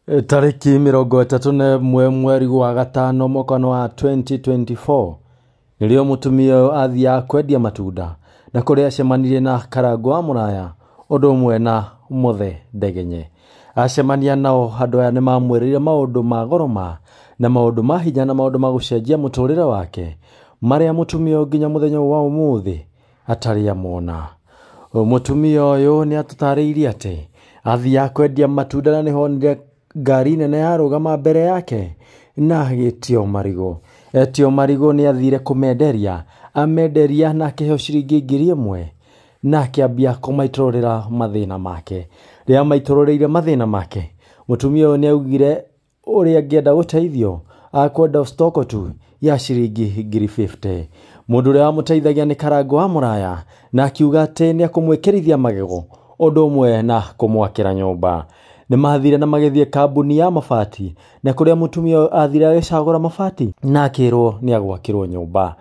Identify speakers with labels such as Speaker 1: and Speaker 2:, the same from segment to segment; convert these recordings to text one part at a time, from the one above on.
Speaker 1: Tarĩki 31 mweri wa gatano mwaka wa 2024 nĩrĩo mũtumia ũyũ athiaga kwendia matunda na kũrĩa acemanirie na Karangũ wa Mũraya ũndũ ũmwe na Mũthe Ndegenye. Acemania nao andũ aya nĩmamwĩrĩire maũndũ ma goro ma na maũndũ ma hinya na maũndũ ma gũcenjia mũtũrĩre wake marĩa mũtumia ũyũ nginya mũthenya wa ũmũthĩ atarĩ amona. Mũtumia ũyũ nĩ atũtarĩirie atĩ athiaga kwendia matunda na nĩhonire ngari nene yarũgama mbere yake na agĩtio marigũ. Etio marigũ nĩ athire kũmenderia, amenderia na akĩheo ciringi 1000 na akĩambia kũmaitũrũrĩra mathĩna make. Rĩrĩa maitũrũrĩire mathĩna make, mũtumia ũyũ nĩ augire ũrĩa angĩenda gũteithio akwenda stoko tu ya ciringi 50,000. Mũndũ ũrĩa wamũteithagia nĩ Karangũ wa Mũraya na akiuga atĩ nĩ ekũmwĩkĩrithia magego ũndũ ũmwe na kũmwakĩra nyũmba. Nĩ mathire na magĩthiĩ kambuni ya mabati na kũrĩa mũtumia ũyũ athire agĩcagũra mabati na akĩrwo nĩ agwakĩrwo nyũmba.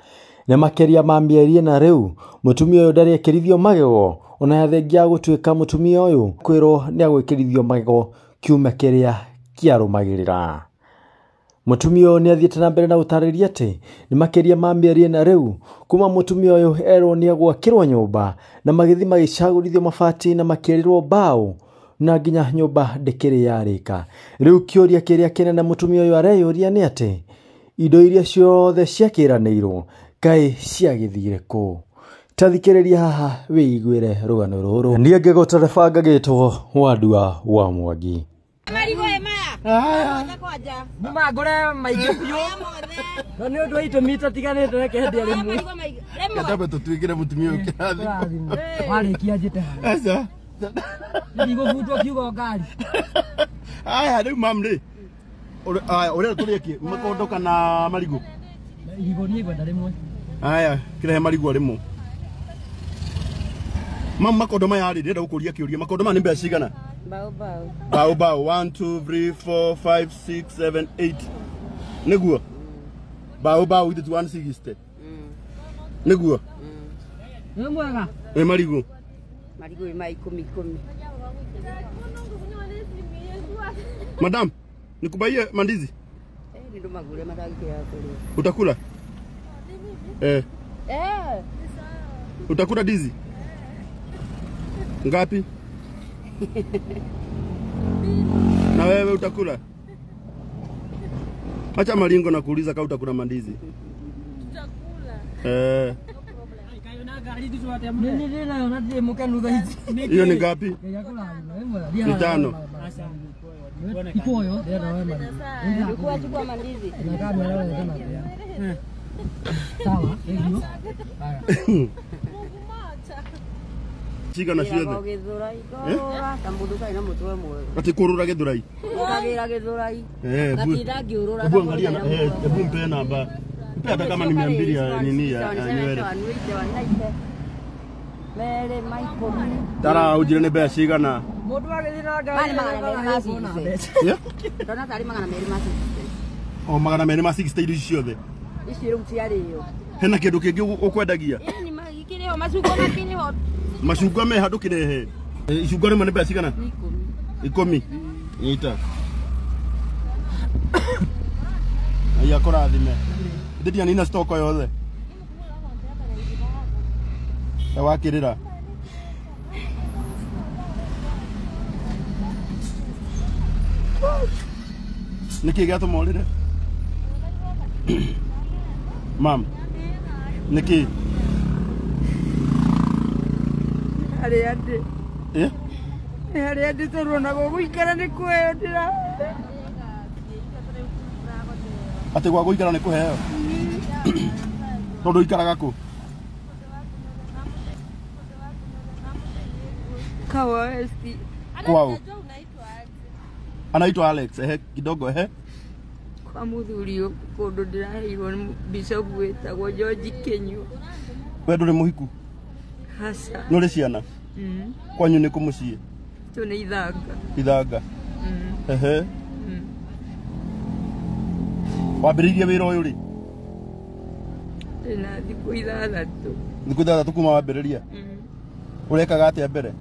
Speaker 1: Na makĩria ma mĩeri ĩna rĩu mũtumia ũyũ ndarĩ ekĩrithio magego ona thengia ya gũtuĩka mũtumia ũyũ kwĩrwo nĩ agwĩkĩrithio magego kiumia kĩrĩa kĩarũmagĩrĩra. Mũtumia ũyũ nĩ athiĩte na mbere na gũtarĩria atĩ nĩ makĩria ma mĩeri ĩna rĩu kuma mũtumia ũyũ erwo nĩ agwakĩrwo nyũmba na magĩthiĩ magĩcagũrithio mabati na makĩrĩrwo mbaũ na nginya nyũmba ndĩkĩrĩ yarĩka. Rĩu kĩũria kĩrĩa kĩnene mũtumia ũyũ areyũria nĩ atĩ indo iria ciothe ciakĩranĩirwo kaĩ ciagĩthire kũ? Ta thikĩrĩria haha wĩiguĩre rũgano rũrũ. Niĩ ngĩgũtereba ngagĩtwo Wandua wa Mwangi.
Speaker 2: Mangore maingĩ biũ no nĩ ũndũ wa itũmi itatiganĩte reke ndĩe rĩmwe.
Speaker 3: Gatambe tũtuĩkĩre mũtumia ũyũ kĩrathimo.
Speaker 2: Warĩkia njĩte haha.
Speaker 3: Aca.
Speaker 2: Ndigũbutwo kiugo ngari.
Speaker 3: Aya rĩu mam rĩ. Aya ũrĩa tũrĩe kĩ makondo kana marigũ?
Speaker 2: Irigũ niĩ ngwenda rĩmwe.
Speaker 3: Aya kĩrehe marigũ rĩmwe. Mam makondo maya rĩ ndĩrenda gũkũria kĩũria makondo maya nĩ mbeca cigana?
Speaker 4: Bao bao.
Speaker 3: Bao bao 1 2 3 4 5 6 7 8. Nĩguo? Bao bao ithe 160. Nĩguo?
Speaker 2: Nĩ mwega.
Speaker 3: Ĩ marigũ.
Speaker 4: Marigũ ma 10 10.
Speaker 3: Madam, nikubaie mandizi?
Speaker 4: Eh, ndo magure mataki ya kule.
Speaker 3: Utakula? Eh.
Speaker 4: Eh.
Speaker 3: Utakula ndizi? Ngapi? Na wewe utakula? Acha malingo na kuuliza kama utakula mandizi.
Speaker 5: Tutakula.
Speaker 3: Eh. Hiyo ni ngapi? Vitano.
Speaker 4: Chukua chukua mandizi.
Speaker 2: Sawa, hiyo.
Speaker 3: Chiga na ciothe.
Speaker 4: Githurai. Ta mundu kai na mutwe mwega.
Speaker 3: Ati kurura githurai.
Speaker 4: Kagira githurai.
Speaker 3: Eh,
Speaker 4: gatinda ngiurura.
Speaker 3: Hebu angalia na hebu mpe namba. Mpe hata kama ni 200 ya nini ya nywele.
Speaker 4: Mere maiko.
Speaker 3: Tara ujire ni mbeca cigana.
Speaker 2: Mundu agithii na ngari.
Speaker 4: 260.
Speaker 3: Yeah?
Speaker 4: Ndona tari 260.
Speaker 3: O 260 indo ici ciothe.
Speaker 4: Ici rĩu ciarĩo.
Speaker 3: Hena kĩndũ kĩngĩ ũkwendagia?
Speaker 4: Ĩni ikĩrĩ ho macungwa makĩrĩ ho.
Speaker 3: Macungwa me handũ kĩrehe. Icungwa rĩmwe nĩ mbeca cigana? 10. Nyita. Aya kũrathime. Ndĩtia nina stock yothe. Ta wakĩrĩra. Nĩkĩ gĩatũma ũrĩre? Mam. Nĩkĩ?
Speaker 4: Harĩa ndĩ.
Speaker 3: Eh?
Speaker 4: Harĩa ndĩ tondũ ona gũgũikara nĩ kũheo ndĩra.
Speaker 3: Atĩ gwa gũikara nĩ kũheo? Tondũ ũikaraga kũ?
Speaker 4: Kawa West.
Speaker 3: Kwao. Anaitwa Alex, ehe kidogo ehe.
Speaker 4: Kwa mũthuri kũndũ ndĩraheirwo nĩ bishop wĩtagwo George Kinyua.
Speaker 3: We ndũrĩ mũhiku?
Speaker 4: Hasa.
Speaker 3: Nĩ ũrĩ ciana? Kwanyu nĩ kũ mũciĩ?
Speaker 4: Tũ nĩ Ithanga.
Speaker 3: Ithanga. Ehe. Wambĩrĩirie wĩra ũyũ rĩ?
Speaker 4: Ndĩna thikũ 6.
Speaker 3: Thikũ 6 kuma wambĩrĩria? Ũrekaga atĩa mbere?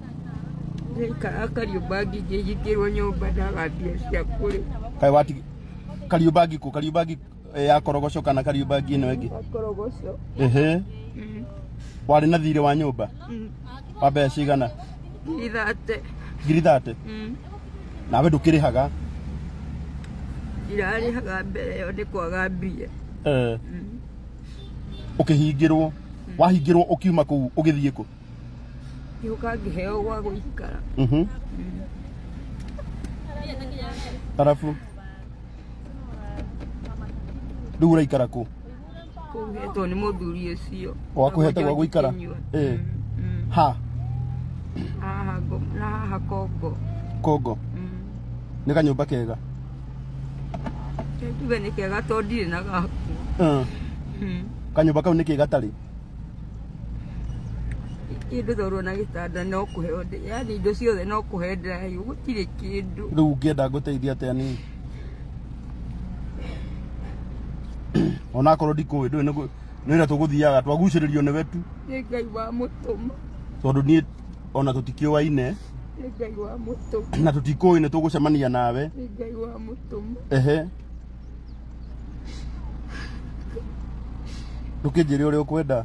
Speaker 4: Ndĩraikara Kariũmbangi ngĩhingĩrwo nyũmba ndaga mbia cia kũrĩ.
Speaker 3: Kaĩ wati Kariũmbangi kũ? Kariũmbangi ya Korogoco kana Kariũmbangi ĩno ĩngĩ?
Speaker 4: Korogoco.
Speaker 3: Ehe. Warĩ na thirĩ wa nyũmba? Wa mbeca cigana?
Speaker 4: 30,000.
Speaker 3: 30,000? Nawe ndũkĩrĩhaga?
Speaker 4: Ndirarĩhaga mbere ĩyo nĩ kwaga mbia.
Speaker 3: Ũkĩhingĩrwo. Wahingĩrwo ũkiuma kũu ũgĩthiĩ kũ?
Speaker 4: Ngĩũka ngĩheo gwa gũikara.
Speaker 3: Arabu rĩu ũraikara kũ?
Speaker 4: Kũu hetwo nĩ mũthuri ũcio.
Speaker 3: Wakũhete gwa gũikara? Ha?
Speaker 4: Haha na haha Kongo.
Speaker 3: Kongo? Nĩ kanyũmba kega?
Speaker 4: Njuge nĩ kega tondũ ndirĩ na gakwa.
Speaker 3: Kanyũmba kau nĩ kĩ gatarĩ?
Speaker 4: Kĩndũ thorwo na gĩtanda no kũheo, yaani indo ciothe no kũhe ndĩraheo, gũtirĩ kĩndũ.
Speaker 3: Rĩu ũngĩenda ngũteithie atĩa niĩ? Onakorwo ndikũĩ ndũĩ nĩ wĩra tũgũthiaga twagucĩrĩrio nĩwe tu.
Speaker 4: Nĩ Ngai wa mũtũma.
Speaker 3: Tondũ niĩ ona tũtikĩũaine.
Speaker 4: Nĩ Ngai wa mũtũma.
Speaker 3: Na tũtikũĩ nĩ tũgũcemania nawe.
Speaker 4: Nĩ Ngai wa mũtũma.
Speaker 3: Ehe. Ndũkĩnjĩre ũrĩa ũkwenda.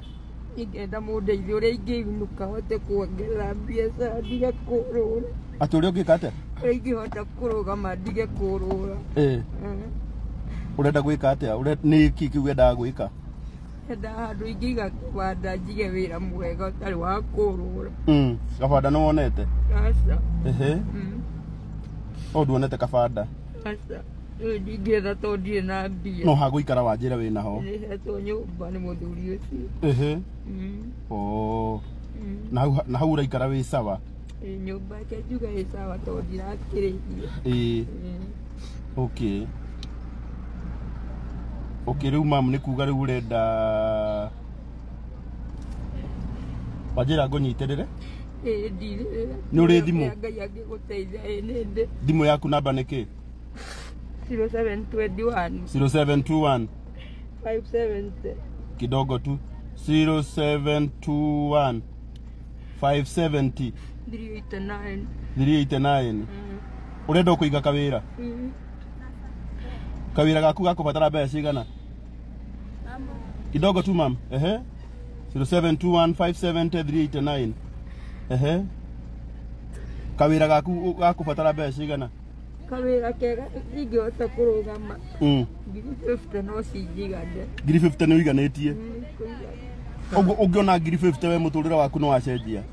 Speaker 4: Ingĩenda mũndeithie ũrĩa ingĩinũka hote kuongerera mbiacara ndige kũrũra.
Speaker 3: Atĩ ũrĩa ũngĩka atĩa?
Speaker 4: Ũrĩa ingĩhota kũrũgama ndige kũrũra.
Speaker 3: Ũrenda gwĩka atĩa? Nĩ kĩ kĩu wendaga gwĩka?
Speaker 4: Enda handũ ingĩiga kĩbanda njige wĩra mwega ũtarĩ wa kũrũra.
Speaker 3: Kabanda nĩ wonete?
Speaker 4: Aca.
Speaker 3: Ehe. O nduonete kabanda?
Speaker 4: Aca. Rĩu ndingĩetha tondũ ndirĩ na mbia.
Speaker 3: No ha gũikara wanjĩra wĩna ho?
Speaker 4: Nĩhetwo nyũmba nĩ mũthuri ũcio.
Speaker 3: Ehe. Na hau ũraikara wĩ sawa?
Speaker 4: Nyũmba yake njuge ĩ sawa tondũ ndirakĩrĩhia.
Speaker 3: Ĩĩ. Okay. Okay, rĩu mamu nĩ kuga rĩu ũrenda wanjĩra ngũnyitĩrĩre?
Speaker 4: Ĩĩ ndirĩrĩra.
Speaker 3: Nĩ ũrĩ thimũ?
Speaker 4: Ngai angĩgũteithia ĩĩ nĩ ndĩ.
Speaker 3: Thimũ yaku namba nĩ kĩ?
Speaker 4: 0721
Speaker 3: 0721
Speaker 4: 570
Speaker 3: kidogo tu 0721 570
Speaker 4: 389
Speaker 3: 389. Ũrenda ũkũiga kawĩra? Kawĩra gaku gakũbatara mbeca cigana? Kidogo tu mam. Ehe. 0721 570 389. Ehe. Kawĩra gaku gakũbatara mbeca cigana?
Speaker 4: Kawĩra kega ingĩhota kũrũgama. 50,000 no cinjigane.
Speaker 3: 50,000 nĩ ũiganĩtie? Ũguo ũngĩona 50,000 we mũtũrĩre waku nĩ wacenjia?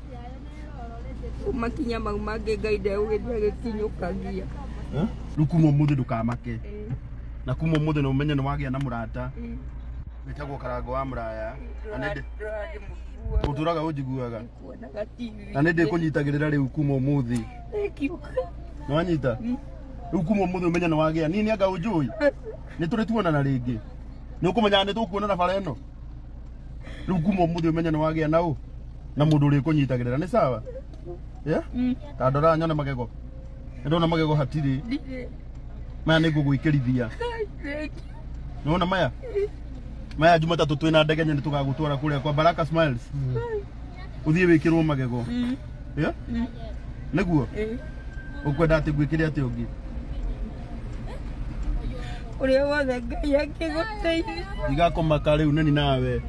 Speaker 4: Makinya mau mangĩ Ngai ndegũgĩthiĩ agĩkinyũkagia.
Speaker 3: Rĩu kuma ũmũthĩ ndũkamake. Na kuma ũmũthĩ nĩ ũmenye nĩ wagĩa na mũrata. Wĩtagwo Karango wa Mũraya. Ũtũraga ũnjiguaga. Na nĩ ndĩkũnyitagĩrĩra rĩu kuma ũmũthĩ. Nĩ wanyita? Rĩu kuma ũmũthĩ ũmenye nĩ wagĩa. Niĩ nĩ anga ũnjũĩ. Nĩ tũrĩ tuonana rĩngĩ. Nĩ ũkũmenya nĩ tũkuonana bara ĩno. Rĩu kuma ũmũthĩ ũmenye nĩ wagĩa na ũ. Na mũndũ ũrĩkũnyitagĩrĩra nĩ sawa? Yeah? Ta ndora nyone magego. Nĩ ndona magego hatirĩ. Maya nĩ ngũgwĩkĩrithia. Nĩwona maya? Maya Jumatatũ twĩna ndege nĩ tũgagũtwara kũrĩa kwa Baraka Smiles. Ũthiĩ wĩkĩrwo magego. Yeah? Nĩguo? Ũkwenda atĩ ngwĩkĩre atĩ ũngĩ?
Speaker 4: Ũrĩa wothe Ngai angĩgũteithia.
Speaker 3: Ndigakũmaka rĩu nĩ nawe.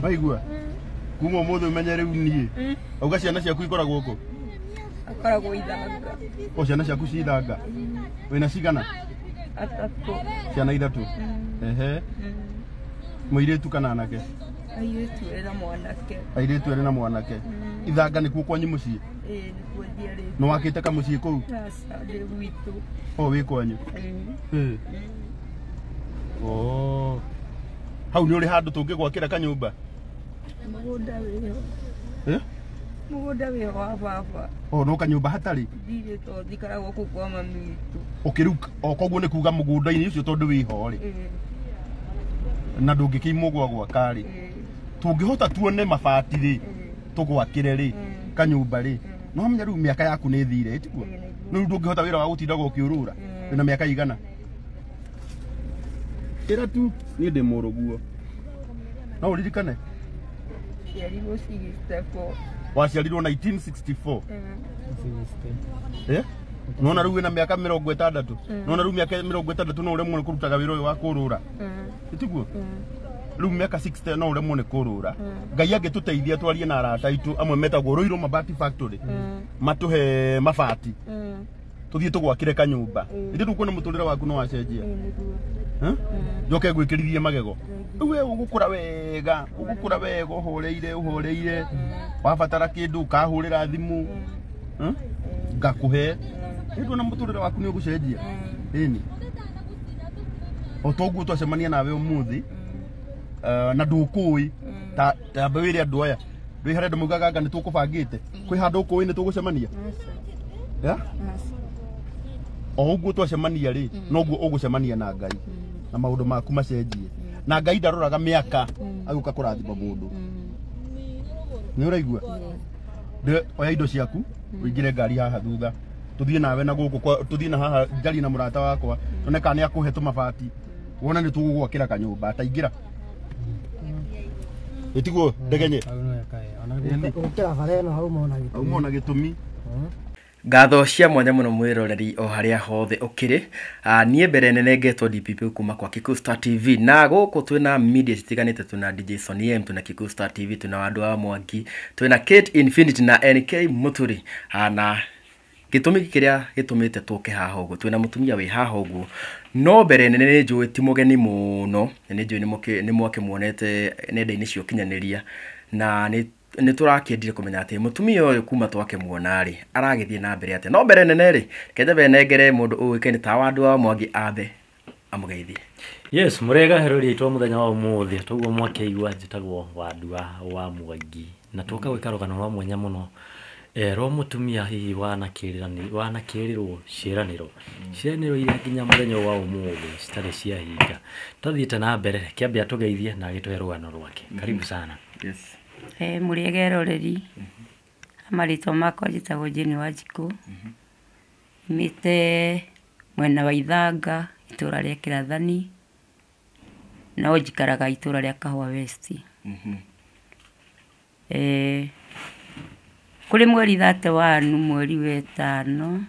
Speaker 3: Waigua? Kuma ũmũthĩ ũmenye rĩu niĩ. Auga ciana ciaku ikoragwo kũ?
Speaker 4: Akoragwo Ithanga.
Speaker 3: O ciana ciaku ci Ithanga? Wĩna cigana?
Speaker 4: Atatũ.
Speaker 3: Ciana ithatũ? Ehe. Mũirĩtu kana anake?
Speaker 4: Airĩtu erĩ na mwanake.
Speaker 3: Airĩtu erĩ na mwanake. Ithanga nĩkuo kwanyu mũciĩ?
Speaker 4: Ĩĩ nĩkuo njiarĩtwo.
Speaker 3: Nĩ wakĩte kamũciĩ kũu?
Speaker 4: Aca, ndĩ gwitũ.
Speaker 3: O wĩ kwanyu? Ĩĩ. Hau nĩ ũrĩ handũ tũngĩgwakĩra kanyũmba?
Speaker 4: Mũgũnda wĩho. Mũgũnda wĩho wa baba.
Speaker 3: O no kanyũmba hatarĩ?
Speaker 4: Ndirĩ tondũ thikaragwo kũu kwa mami witũ.
Speaker 3: Okay, rĩu o koguo nĩ kuga mũgũnda-inĩ ũcio tondũ wĩho rĩ. Na ndũngĩkĩimwo gwa gwaka rĩ. Tũngĩhota tuone mabati rĩ, tũgwakĩre rĩ, kanyũmba rĩ. No menya rĩu mĩaka yaku nĩ ĩthire, tiguo? Rĩu ndũngĩhota wĩra wa gũtindaga ũkĩũrũra. Wĩna mĩaka igana? Ĩra tu niĩ ndĩ mũrũguo. No ũririkane?
Speaker 4: Ciarirwo 64.
Speaker 3: Waciarirwo 1964. Eh? Nona rĩu wĩna mĩaka 60. Nona rĩu mĩaka 60 no ũremwo nĩ kũrutaga wĩra ũyũ wa kũrũra. Ĩtiguo? Rĩu mĩaka 60 no ũremwo nĩ kũrũra. Ngai angĩtũteithia twarie na arata aitũ amwe metagwo Ruiru Mabati Factory. Matũhe mabati. Tũthiĩ tũgwakĩre kanyũmba. Ithuĩ tũkuona mũtũrĩre waku no wacenjia. Njoke ngwĩkĩrithie magego. Rĩu we ũgũkũra wega, ũgũkũra wega ũhoreire, ũhoreire. Wabatara kĩndũ ũkahũrĩra thimũ. Ngakũhe. Nĩ na mũtũrĩre waku nĩ ũgũcenjia. Ĩni. O toguo twacemania nawe ũmũthĩ na ndũkũĩ ta ta wĩre andũ aya. Ndwĩ harĩa andũ maugaga anga nĩ tũkũbangĩte. Kwĩ handũ ũkũĩ nĩ tũgũcemania? Ya? O ũguo twacemania rĩ, noguo ũgũcemania na Ngai. Na maũndũ maku macenjie. Na Ngai ndaroraga mĩaka agĩũka kũrathima mũndũ. Nĩ ũraigua? Oya indo ciaku, ũingĩre ngari haha thutha. Tuthiĩ nawe na gũkũ, tuthiĩ na haha njarie na mũrata wakwa. Tuone kana nĩ akũhe tũmabati. Wona nĩ tũgũgwakĩra kanyũmba, ataingĩra. Ĩtiguo ndegenye.
Speaker 2: Gũkĩra bara ĩno hau mona gĩtũmi.
Speaker 3: Hau mona gĩtũmi.
Speaker 6: Ngatho cia mwanya mũno mwĩroreri o harĩa hothe ũkĩrĩ. Niĩ mbere nene ngetwo DPP kuma kwa Kikuyu Star TV na gũkũ twĩna media citiganĩte, twĩna DJ Sonny M, twĩna Kikuyu Star TV, twĩna Wandũ wa Mwangi, twĩna Kate Infinity na NK Muturi. Na gĩtũmi kĩrĩa gĩtũmĩte tũke haha ũguo, twĩna mũtumia wĩ haha ũguo, no mbere nene nĩ njũĩ ti mũgeni mũno, nĩ njũĩ nĩ mwakĩmuonete nenda-inĩ cia ũkinyanĩria, na nĩ tũrakĩendire kũmenya atĩ mũtumia ũyũ kuma twakĩmuona rĩ aragĩthiĩ na mbere atĩa. No mbere nene rĩ, reke nyambe nengere mũndũ ũĩkaine ta Wandũ wa Mwangi ambe amũgeithie.
Speaker 7: Yes, mũrega herũri aitũ mũthenya wa ũmũthĩ, toguo mwakĩigua njĩtagwo Wandũ wa Mwangi, na tũka gwĩka rũgano rwa mwanya mũno rwa mũtumia hihi wanakĩrĩrwo ciĩranĩro ciĩranĩro iria nginya mũthenya wa ũmũthĩ citarĩ ciahinga. Twathiĩte na mbere, kĩambe atũgeithie na agĩtũhe rũgano rwake. Karibu sana.
Speaker 6: Yes.
Speaker 4: Mũrĩega eroreri, marĩtwa makwa njĩtagwo Jane Wanjikũ, nyumĩte mwena wa Ithanga, itũra rĩa Kĩrathani, no njikaraga itũra rĩa Kahũa West. Kũrĩ mweri 31 mweri wa 5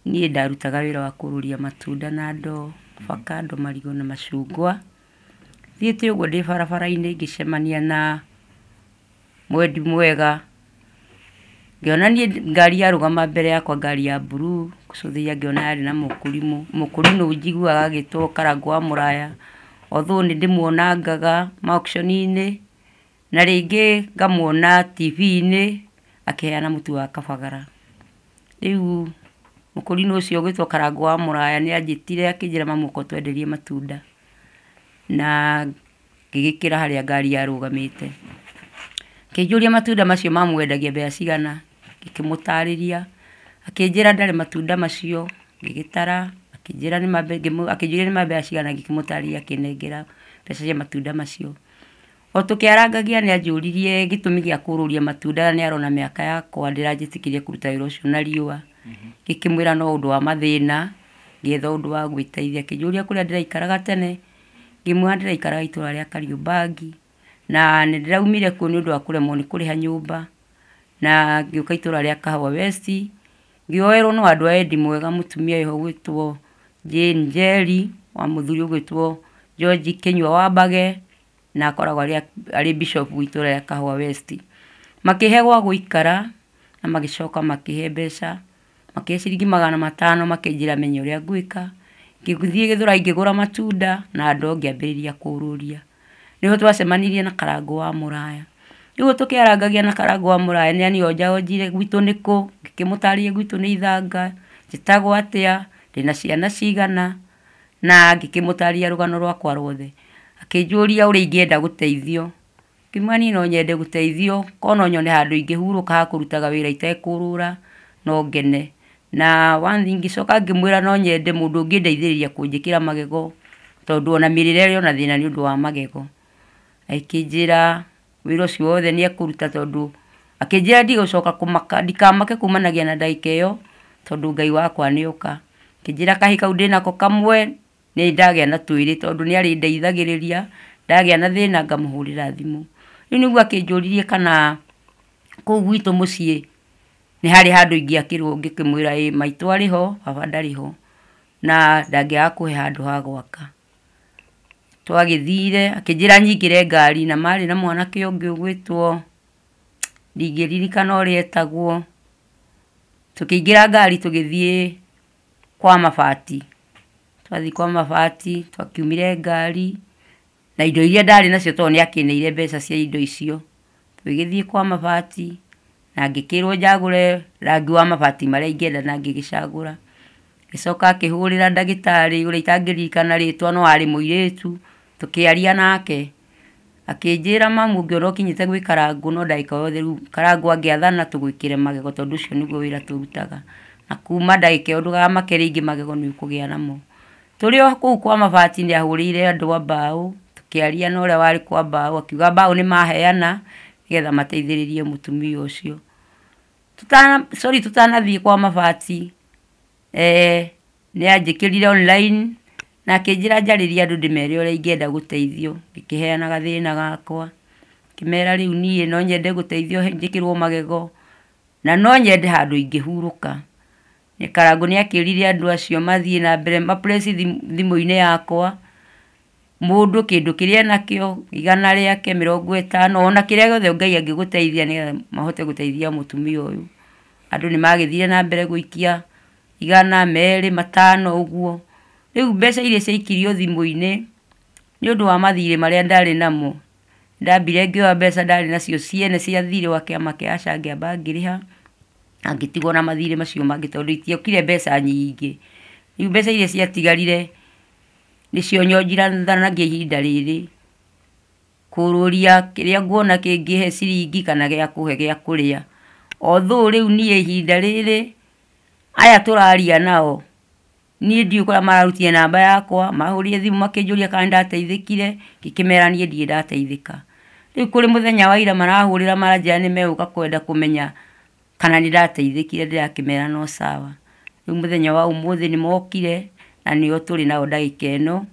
Speaker 4: niĩ ndarutaga wĩra wa kũrũria matunda na ndoo, avocado, marigũ na macungwa. Thiĩte ũguo ndĩ barabara-inĩ ngĩcemania na mwendi mwega, ngĩona niĩ ngari yarũgama mbere yakwa, ngari ya blue, gũcũthĩrĩria ngĩona yarĩ na mũkũrimũ. Mũkũrinũ njiguaga agĩtwo Karangũ wa Mũraya, although nĩ ndĩmuonangaga ma-auction-inĩ, na rĩngĩ ngamuona TV-inĩ akĩheana mũtu wa kabagara. Rĩu mũkũrinũ ũcio ũgĩtwo Karangũ wa Mũraya nĩ anjĩtire akĩnjĩra mamu ũka ũtwenderie matunda, na ngĩgĩkĩra harĩa ngari yarũgamĩte. Akĩnjũria matunda macio mamwendagia mbeca cigana, ngĩkĩmũtarĩria, akĩnjĩra ndarĩ matunda macio, ngĩgĩtara, akĩnjĩra nĩ ma mbeca cigana, ngĩkĩmũtarĩria, akĩnengera mbeca cia matunda macio. O tũkĩarangagia nĩ anjũririe gĩtũmi gĩa kũrũria matunda, na nĩ arona mĩaka yakwa ndĩranjĩtĩkĩria kũruta wĩra ũcio na riũa. Ngĩkĩmwĩra no ũndũ wa mathĩna, ngĩetha ũndũ wa gwĩteithia. Akĩnjũria kũrĩa ndĩraikaraga tene, ngĩmwĩra ndĩraikaraga itũra rĩa Kariobangi, na nĩ ndĩraumire kuo nĩ ũndũ wa kũremwo nĩ kũrĩha nyũmba, na ngĩũka itũra rĩa Kahũa West, ngĩoerwo no andũ a wendi mwega, mũtumia wĩho ũgwĩtwo Jane Njeri, wa mũthuri ũgwĩtwo George Kĩnyua wa Mbage, na akoragwo arĩ bishop wa itũra rĩa Kahũa West. Makĩhe gwa gũikara, na magĩcoka makĩhe mbeca, makĩhe ciringi 500, makĩnjĩra menye ũrĩa ngwĩka. Ngĩthiĩ Gĩthũrai ngĩgũra matunda na ndoo ngĩambĩrĩria kũrũria. Nĩho twacemanirie na Karangũ wa Mũraya. Rĩu tũkĩarangagia na Karangũ wa Mũraya nĩ anionjaonjire gwitũ nĩ kũ, ngĩkĩmũtarĩria gwitũ nĩ Ithanga, njĩtagwo atĩa, ndĩna ciana cigana, na ngĩkĩmũtarĩria rũgano rwakwa ruothe. Akĩnjũria ũrĩa ingĩenda gũteithio. Ngĩmwĩra niĩ no nyende gũteithio, korwo no nyone handũ ingĩhurũka ha kũrutaga wĩra itekũrũra, no ngene. Na one thing ngĩcoka ngĩmwĩra no nyende mũndũ ũngĩndeithĩrĩria kũnjĩkĩra magego, tondũ ona mĩrĩre ĩrĩ ona thĩna nĩ ũndũ wa magego. Akĩnjĩra wĩra ũcio wothe nĩ ekũruta, tondũ akĩnjĩra ndigũcoka kũmaka, ndikamake kumanagia na ndagĩka ĩyo, tondũ Ngai wakwa nĩ oka. Akĩnjĩra kahĩĩ kau ndĩnako kamwe Nĩ ndagĩa na twĩrĩ tondũ nĩ arĩ ndeithagĩrĩria, ndagĩa na thĩna ngamũhũrĩra thimũ. Rĩu nĩguo akĩnjũririe kana kũu gwitũ mũciĩ nĩ harĩ handũ ingĩakĩrwo, ngĩkĩmwĩra ĩ maitũ arĩ ho, baba ndarĩ ho, na ndangĩaga kũhe handũ ha gwaka. Twagĩthire akĩnjĩra nyingĩre ngari, na marĩ na mwanake ũngĩ ũgwĩtwo, ndingĩririkana ũrĩa etagwo. Tũkĩingĩra ngari tũgĩthiĩ kwa mabati. Twathiĩ kwa mabati, twakiumire ngari na indo iria ndarĩ nacio tondũ nĩ akĩneire mbeca cia indo icio. Tũgĩgĩthiĩ kwa mabati na ngĩkĩrwo njagũre rangi wa mabati marĩa ingĩenda na ngĩgĩcagũra. Ngĩcoka akĩhũrĩra ndagĩtarĩ ũrĩa itangĩririkana rĩtwa no arĩ mũirĩtu, tũkĩaria nake. Akĩnjĩra mamu ũngĩona ũkinyĩte gwĩ Karangũ no ndagĩka o yothe rĩu Karangũ angĩathana tũgwĩkĩre magego tondũ ũcio nĩguo wĩra tũrutaga. Na kuma ndagĩka ĩyo ndũgamake rĩngĩ magego nĩ ũkũgĩa namo. Tũrĩ o kũu kwa mabati nĩ ahũrĩire andũ a mbaũ, tũkĩaria na ũrĩa warĩ kwa mbaũ, akiuga mbaũ nĩ maheana nĩgetha mateithĩrĩrie mũtumia ũcio. Tũtanathiĩ kwa mabati, nĩ anjĩkĩrire online na akĩnjĩra njarĩrie andũ ndĩmere ũrĩa ingĩenda gũteithio. Ngĩkĩheana gathĩna gakwa, ngĩmera rĩu niĩ no nyende gũteithio njĩkĩrwo magego na no nyende handũ ingĩhurũka. Karangũ nĩ akĩrire andũ acio mathiĩ na mbere ma press thimũ-inĩ yakwa, mũndũ kĩndũ kĩrĩa enakĩo, 100 rĩake, 50, ona kĩrĩa gĩothe Ngai angĩgũteithia nĩgetha mahote gũteithia mũtumia ũyũ. Andũ nĩ magĩthire na mbere gũikia 100, 2, 5 ũguo. Rĩu mbeca iria ciaikirio thimũ-inĩ nĩ ũndũ wa mathirĩ marĩa ndarĩ namo, ndambire ngĩoya mbeca ndarĩ nacio ciene cia thirĩ wa kĩama kĩa ASHA ngĩamba ngĩrĩha, na ngĩtigwo na mathirĩ macio mangĩ tondũ itiokire mbeca nyingĩ. Rĩu mbeca iria ciatigarire nĩcio nyonjiranagia ihinda rĩrĩ kũrũria kĩrĩa nguona kĩngĩhe ciringi kana gĩa kũhe gĩa kũrĩa. Although rĩu niĩ ihinda rĩrĩ aya tũraria nao niĩ ndiũĩ kũrĩa mararutire namba yakwa, mahũrire thimũ makĩnjũria kana nĩndateithĩkire, ngĩkĩmera niĩ ndirĩ ndateithĩka. Rĩu kũrĩ mũthenya wa ira marahũrĩra maranjĩra nĩ megũka kwenda kũmenya kana nĩndateithĩkire, ndĩrakĩmera no sawa. Rĩu mũthenya wa ũmũthĩ nĩmokire na nĩo tũrĩ nao ndagĩka ĩno,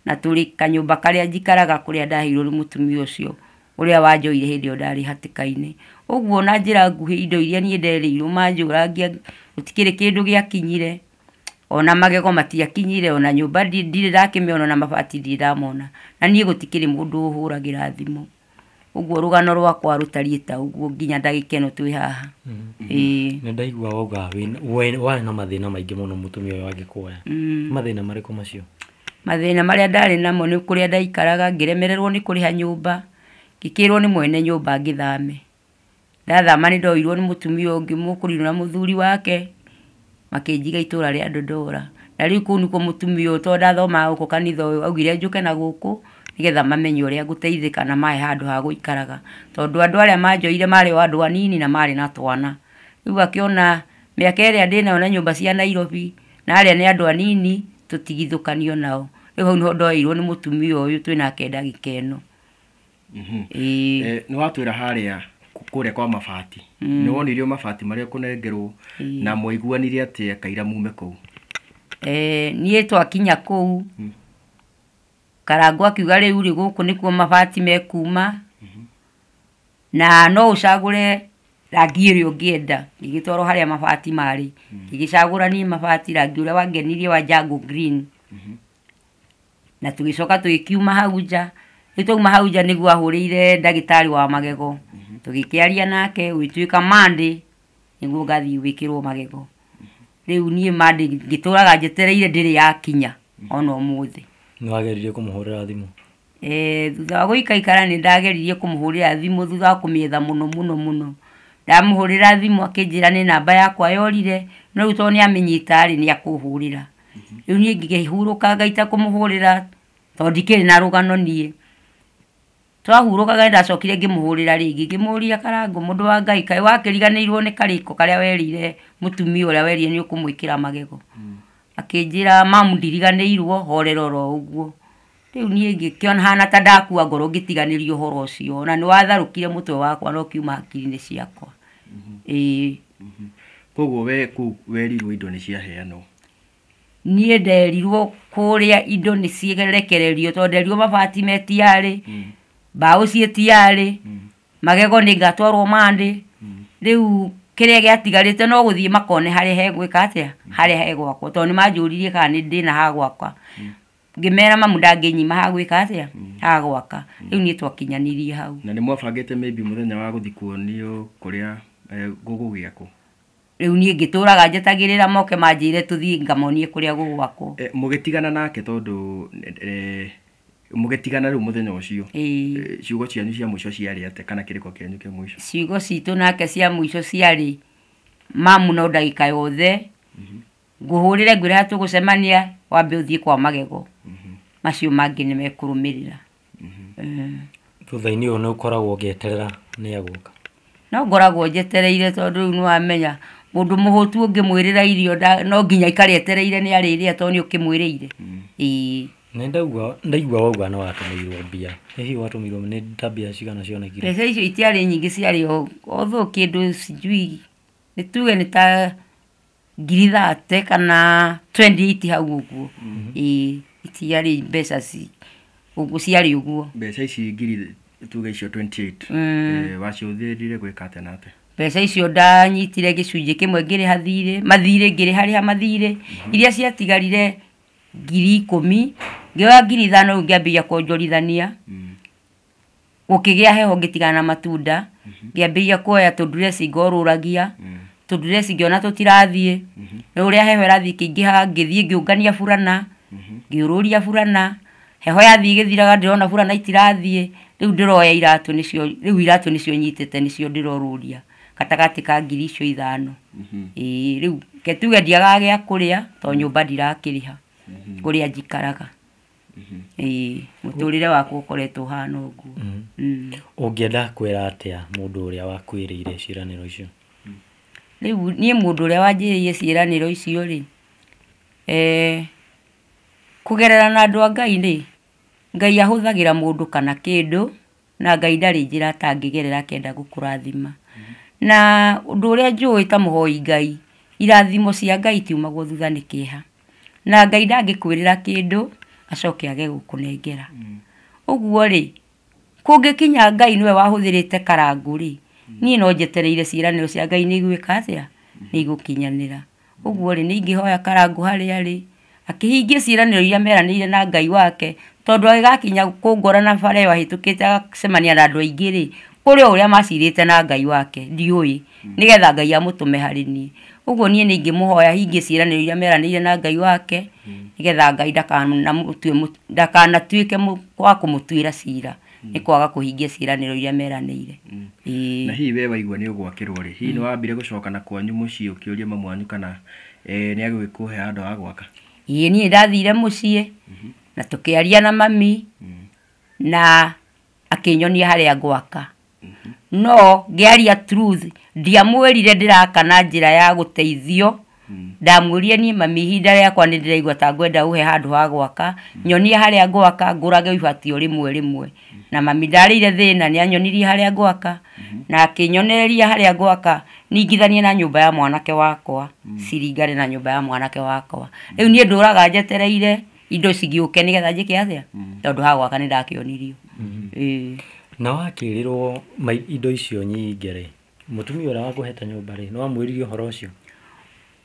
Speaker 4: na tũrĩ kanyũmba karĩa njikaraga kũrĩa ndaheirwo nĩ mũtumia ũcio ũrĩa wanjoire hĩndĩ ĩyo ndarĩ hatĩka-inĩ. Ũguo na njĩra nguhĩ indo iria niĩ nderĩirwo manjũrangia gũtikĩrĩ kĩndũ gĩakinyire, ona magego matiakinyire, ona nyũmba ndirĩ ndakĩmĩona, ona mabati ndirĩ ndamona, na niĩ gũtikĩrĩ mũndũ ũhũragĩra thimũ. Ũguo rũgano rwakwa rũtariĩ ta ũguo nginya ndagĩka ĩno twĩ haha. Ĩĩ.
Speaker 7: Nĩ ndaigua wauga warĩ na mathĩna maingĩ mũno mũtumia ũyũ agĩkuoya. Mathĩna marĩkũ macio?
Speaker 4: Mathĩna marĩa ndarĩ namo nĩ kũrĩa ndaikaraga, ngĩremererwo nĩ kũrĩha nyũmba, ngĩkĩrwo nĩ mwene nyũmba ngĩthame. Ndathama nĩ ndoirwo nĩ mũtumia ũngĩ mũkũrinũ na mũthuri wake, makĩnjiga itũra rĩa Dodora. Na rĩu kũu nĩkuo mũtumia ũyũ tondũ ndathomaga gũkũ kanitha ũyũ augire njũke na gũkũ nĩgetha mamenye ũrĩa ngũteithĩka na mahe handũ ha gũikaraga. Tondũ andũ arĩa manjoire marĩ o andũ anini na marĩ na twana. Rĩu akĩona mĩaka ĩrĩa ndĩnayo na nyũmba cia Nairobi na arĩa nĩ andũ anini tũtigithũkanio nao. Rĩu hau nĩho ndoeirwo nĩ mũtumia ũyũ twĩnake ndagĩka ĩno. Ĩĩ.
Speaker 6: Nĩ watwĩra harĩa kũrĩa kwa mabati. Nĩ wonirio mabati marĩa ũkũnengerwo na mwaiguanire atĩa kaira mume kũu?
Speaker 4: Niĩ twakinya kũu, Karangũ akiuga rĩu rĩ gũkũ nĩkuo mabati mekuma, na no ũcagũre rangi ũrĩa ũngĩenda. Ngĩgĩtwarwo harĩa mabati marĩ, ngĩgĩcagũra niĩ mabati rangi ũrĩa wangenirie wa jungle green. Na tũgĩcoka tũgĩkiuma hau nja. Rĩu twauma hau nja nĩguo ahũrĩire ndagĩtarĩ wa magego, tũgĩkĩaria nake gũgĩtuĩka Monday nĩguo ngathiĩ gwĩkĩrwo magego. Rĩu niĩ Monday ngĩtũraga njetereire ndĩrĩ yakinya ona ũmũthĩ.
Speaker 7: Nĩ wageririe kũmũhũrĩra thimũ?
Speaker 4: Thutha wa gũikaikara nĩ ndageririe kũmũhũrĩra thimũ thutha wa kũmĩetha mũno mũno mũno. Ndamũhũrĩra thimũ akĩnjĩra nĩ namba yakwa yorire, no rĩu tondũ nĩ amĩnyita rĩ nĩ akũhũrĩra. Rĩu niĩ ngĩhurũka ngaita kũmũhũrĩra tondũ ndikĩrĩ na rũgano niĩ. Twahurũkaga nĩ ndacokire ngĩmũhũrĩra rĩngĩ, ngĩmũria Karangũ mũndũ wa Ngai kaĩ wakĩriganĩirwo nĩ karĩko karĩa werĩire mũtumia ũrĩa werire nĩ ũkũmwĩkĩra magego. Akĩnjĩra mamu ndiriganĩirwo, horera oro ũguo. Rĩu niĩ ngĩkĩona hana ta ndakua ngoro ngĩtiganĩria ũhoro ũcio, na nĩ watharũkire mũtwe wakwa na ũkiuma hakiri-inĩ ciakwa. Ĩĩ.
Speaker 6: Koguo we kũu werirwo indo nĩ ciaheanwo?
Speaker 4: Niĩ nderirwo kũrĩa indo nĩ cirekererio tondũ nderirwo mabati me tiarĩ, mbaũ ciĩ tiarĩ, magego nĩ ngatwarwo Monday. Rĩu kĩrĩa gĩatigarĩte no gũthiĩ makone harĩa hegwĩka atĩa, harĩa hegwakwo, tondũ nĩ manjũririe kana nĩ ndĩna ha gwaka. Ngĩmera mamu ndangĩnyima ha gwĩka atĩa, ha gwaka. Rĩu niĩ twakinyanirie hau.
Speaker 6: Na nĩ mwabangĩte maybe mũthenya wa gũthiĩ kuonio kũrĩa gũgũgĩakwo?
Speaker 4: Rĩu niĩ ngĩtũraga njetagĩrĩra moke manjĩre tũthiĩ ngamonie kũrĩa gũgwakwo.
Speaker 6: Mũgĩtigana nake tondũ mũgĩtigana rĩu mũthenya ũcio, ciugo cianyu cia mũico ciarĩ atĩa kana kĩrĩko kĩanyu kĩa mũico?
Speaker 4: Ciugo citũ nake cia mũico ciarĩ mamu no ndagĩka yothe ngũhũrĩre ngwĩre harĩa tũgũcemania wambe ũthiĩ kwa magego, macio mangĩ nĩ mekũrũmĩrĩra.
Speaker 7: Thutha-inĩ ũyũ nĩ ũkoragwo ũgĩeterera nĩ egũka?
Speaker 4: No ngoragwo njetereire tondũ rĩu nĩ wamenya mũndũ mũhũtu ũngĩmwĩrĩra irio no nginya aikare etereire nĩ arĩrĩa tondũ nĩ ũkĩmwĩrĩire. Ĩĩ.
Speaker 7: Nĩ ndaigua wauga nĩ watũmĩirwo mbia. Hihi watũmĩirwo nĩ ta mbia cigana cionekire?
Speaker 4: Mbeca icio itiarĩ nyingĩ, ciarĩ although kĩndũ sijui nĩ tuge nĩ ta 30,000 kana 28 hau ũguo. Ĩĩ, itiarĩ mbeca ũguo ciarĩ ũguo.
Speaker 6: Mbeca ici ngiri tuge icio 28 wacihũthĩrire gwĩka atĩa na atĩa?
Speaker 4: Mbeca icio ndanyitire gĩcunjĩ kĩmwe ngĩrĩha thirĩ, mathirĩ ngĩrĩha rĩha mathirĩ, iria ciatigarire 10,000, ngĩoya 5,000 rĩu ngĩambĩrĩria kuonjorithania. Gũkĩgĩa heho ngĩtigana na matunda, ngĩambĩrĩria kuoya tũndureci ngorũragia, tũndureci ngĩona tũtirathiĩ, na ũrĩa heho ĩrathiĩ ĩkĩingĩhaga ngĩthiĩ ngĩũngania burana, ngĩũrũria burana, heho yathiĩ ĩgĩthiraga ndĩrona burana itirathiĩ, rĩu ndĩroya iratũ nĩcio, rĩu iratũ nĩcio nyitĩte nĩcio ndĩrorũria gatagatĩ ka 5,000. Ĩĩ, rĩu ke tuge ndiagaga gĩa kũrĩa tondũ nyũmba ndirakĩrĩha kũrĩa njikaraga. Ĩĩ, mũtũrĩre wakwa ũkoretwo ũhana ũguo.
Speaker 7: Ũngĩenda kwĩra atĩa mũndũ ũrĩa wakwĩrĩire ciĩranĩro icio?
Speaker 4: Rĩu niĩ mũndũ ũrĩa wanjĩrĩire ciĩranĩro icio rĩ, kũgerera na andũ a Ngai rĩ, Ngai ahũthagĩra mũndũ kana kĩndũ, na Ngai ndarĩ njĩra atangĩgerera akĩenda gũkũrathima. Na ũndũ ũrĩa njũĩ ta mũhoi Ngai, irathimo cia Ngai itiumagwo thutha nĩ kĩeha. Na Ngai ndangĩkwĩrĩra kĩndũ acoke age gũkũnengera. Ũguo rĩ, kũngĩkinya Ngai nĩwe wahũthĩrĩte Karangũ rĩ, niĩ no njetereire ciĩranĩro cia Ngai nĩ igwĩka atĩa, nĩ igũkinyanĩra. Ũguo rĩ, nĩ ingĩhoya Karangũ harĩa arĩ, akĩhingie ciĩranĩro iria meranĩire na Ngai wake, tondũ agĩgakinya kũngora na bara ĩyo ahĩtũkĩte agacemania na andũ aingĩ rĩ, kũrĩ o ũrĩa macirĩte na Ngai wake, ndiũĩ, nĩgetha Ngai amũtũme harĩ niĩ. Ũguo niĩ nĩ ingĩmũhoya ahingie ciĩranĩro iria meranĩire na Ngai wake, nĩgetha Ngai ndakanatuĩke wa kũmũtuĩra cira nĩ kwaga kũhingia ciĩranĩro iria meranĩire.
Speaker 6: Na hihi we waigua nĩ ũgwakĩrwo rĩ, hihi nĩ wambire gũcoka na kwanyu mũciĩ ũkĩũria mamu wanyu kana nĩ agũgĩkũhe handũ ha gwaka?
Speaker 4: Ĩĩ, niĩ ndathire mũciĩ na tũkĩaria na mami na akĩnyonia harĩa ngwaka. No ngĩaria truth, ndiamwĩrire ndĩraka na njĩra ya gũteithio. Ndamwĩrire niĩ mami ihinda rĩakwa nĩ ndĩraigua ta ngwenda ũhe handũ ha gwaka, nyonia harĩa ngwaka, ngũrage ibati o rĩmwe rĩmwe. Na mami ndarĩire thĩna, nĩ anyonirie harĩa ngwaka, na akĩnyonereria harĩa ngwaka ningithanie na nyũmba ya mwanake wakwa, ciringane na nyũmba ya mwanake wakwa. Rĩu niĩ ndũraga njetereire indo cigĩũke nĩgetha njĩke atĩa, tondũ ha gwaka nĩ ndakĩonirio.
Speaker 7: Na wakĩrĩrwo indo icio nyingĩ rĩ, mũtumia ũrĩa wakũhete nyũmba rĩ, nĩ wamwĩrire ũhoro ũcio?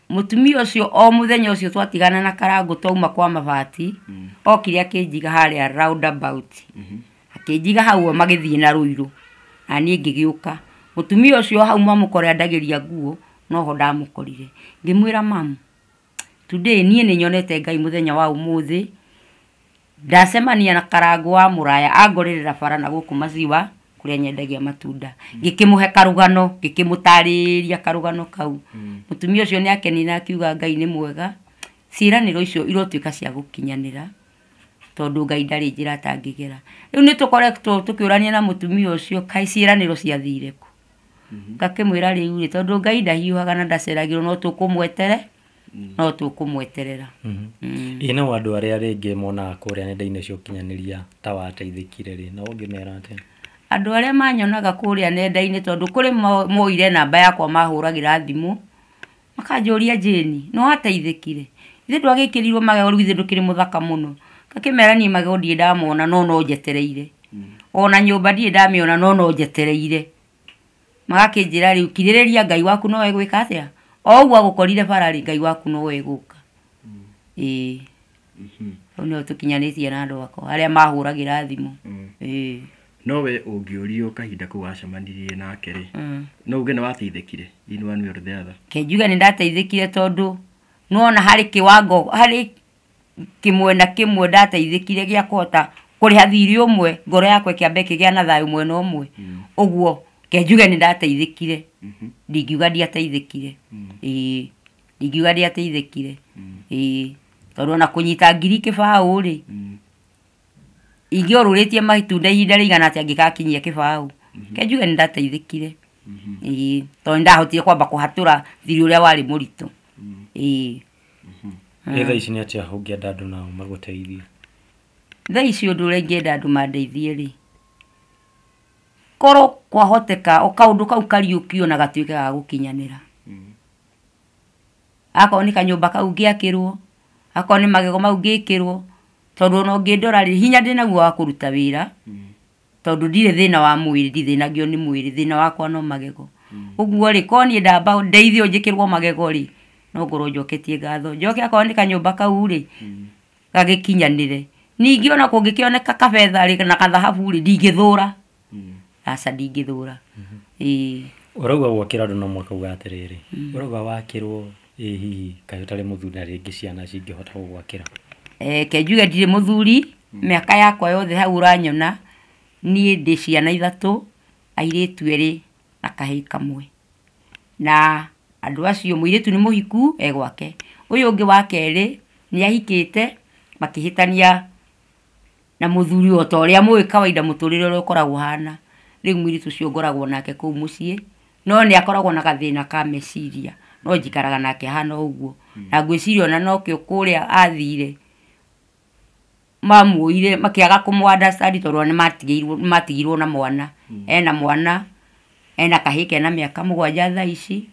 Speaker 4: Mũtumia ũcio o mũthenya ũcio twatigana na Karangũ twauma kwa mabati, okire akĩnjiga harĩa roundabout. Akĩnjiga hau o magĩthiĩ na Rũirũ, na niĩ ngĩgĩũka. Mũtumia ũcio hau mwamũkora endagĩria nguo, noho ndamũkorire. Ngĩmwĩra mamu, today niĩ nĩ nyonete Ngai mũthenya wa ũmũthĩ, ndacemania na Karangũ wa mũraya angorerera bara na gũkũ maziwa kũrĩa nyendagia matunda. Ngĩkĩmũhe karũgano, ngĩkĩmũtarĩria karũgano kau. Mũtumia ũcio nĩ akenire na akiuga Ngai nĩ mwega, ciĩranĩro icio irotuĩka cia gũkinyanĩra, tondũ Ngai ndarĩ njĩra atangĩgera. Rĩu nĩ tũkoretwo tũkĩũrania na mũtumia ũcio kaĩ ciĩranĩro ciathire kũ. Ngakĩmwĩra rĩu rĩ, tondũ Ngai ndahiũhaga na ndaceragĩrwo, no tũkũmwetere, no tũkũmweterera.
Speaker 7: Ĩĩ, no andũ arĩa rĩngĩ monaga kũrĩa nenda-inĩ cia ũkinyanĩria ta wateithĩkire rĩ, no ũngĩmera atĩa?
Speaker 4: Andũ arĩa manyonaga kũrĩa nenda-inĩ, tondũ kũrĩ moire namba yakwa mahũragĩra thimũ, makanjũria Jane, nĩ wateithĩkire? Ithe ndwagĩkĩrirwo magego rĩu ithe ndũkĩrĩ mũthaka mũno. Ngakĩmera niĩ magego ndirĩ ndamona no no njetereire. Ona nyũmba ndirĩ ndamĩona no no njetereire. Magakĩnjĩra rĩu kirĩrĩria Ngai waku no egwĩka atĩa? O ũguo agũkorire bara rĩ, Ngai waku no egũka. Ĩĩ. Hau nĩho tũkinyanĩtie na andũ akwa arĩa mahũragĩra thimũ. Ĩĩ.
Speaker 6: No we ũngĩũrio kahinda kau wacemanirie nake rĩ, no uge nĩ wateithĩkire in one way or the other?
Speaker 4: Ke njuge nĩ ndateithĩkire tondũ nĩwona harĩ kĩwango, harĩ kĩmwe na kĩmwe ndateithĩkire gĩa kũhota kũrĩha thirĩ ũmwe, ngoro yakwa ĩkĩamba ĩkĩgĩa na thayũ mwena ũmwe. Ũguo ke njuge nĩ ndateithĩkire. Ndingiuga ndiateithĩkire. Ĩĩ. Ndingiuga ndiateithĩkire. Ĩĩ. Tondũ ona kũnyita ngiri kĩbaũ rĩ, ingĩorũrĩtie matunda ihinda rĩigana atĩa ngĩgakinyia kĩbaũ. Ke njuge nĩ ndateithĩkire. Ĩĩ. Tondũ nĩ ndahotire kwamba kũhatũra thirĩ ũrĩa warĩ mũritũ. Ĩĩ.
Speaker 7: Ĩ thaa ici nĩ atĩa ũngĩenda andũ nao magũteithie?
Speaker 4: Thaa ici ũndũ ũrĩa ingĩenda andũ mandeithie rĩ, korwo kwahoteka o kaũndũ kau kariũkio na gatuĩke ga gũkinyanĩra. Akorwo nĩ kanyũmba kau ngĩakĩrwo, akorwo nĩ magego mau ngĩkĩrwo, tondũ ona ũngĩndora rĩ, hinya ndĩnaguo wa kũruta wĩra, tondũ ndirĩ thĩna wa mwĩrĩ, ndithĩnagio nĩ mwĩrĩ, thĩna wakwa no magego. Ũguo rĩ, korwo niĩ ndamba ndeithio njĩkĩrwo magego rĩ, no ngorwo njoketie ngatho. Njoke akorwo nĩ kanyũmba kau rĩ, gagĩkinyanĩre. Ningĩ ona kũngĩkĩoneka kabetha rĩ, na kathahabu rĩ, ndingĩthũra. Aca ndingĩthũra. Ĩĩ.
Speaker 7: Ũrauga gwakĩra andũ no mũhaka uga atĩrĩrĩ, ũrauga wakĩrwo ĩ hihi kaĩ ũtarĩ mũthuri na rĩngĩ ciana cingĩhota gũgwakĩra?
Speaker 4: Ke njuge ndirĩ mũthuri, mĩaka yakwa yothe hau ũranyona, niĩ ndĩ ciana ithatũ, airĩtu erĩ na kahĩĩ kamwe. Na andũ acio mũirĩtu nĩ mũhiku e gwake. Ũyũ ũngĩ wa kerĩ nĩ ahikĩte makĩhĩtania na mũthuri o ta ũrĩa mũĩ kawaida mũtũrĩre ũrĩa ũkoragwo ũhana. Rĩu mũirĩtu ũcio ngoragwo nake kũu mũciĩ, no nĩ akoragwo na gathĩna ka meciria, no njikaraga nake ahana ũguo. Na ngwĩciria ona nokĩo kũrĩa athire mamuoire makĩaga kũmũ understand tondũ nĩ matigirwo na mwana. Ena mwana, ena kahĩĩ kena mĩaka 7 thaa ici.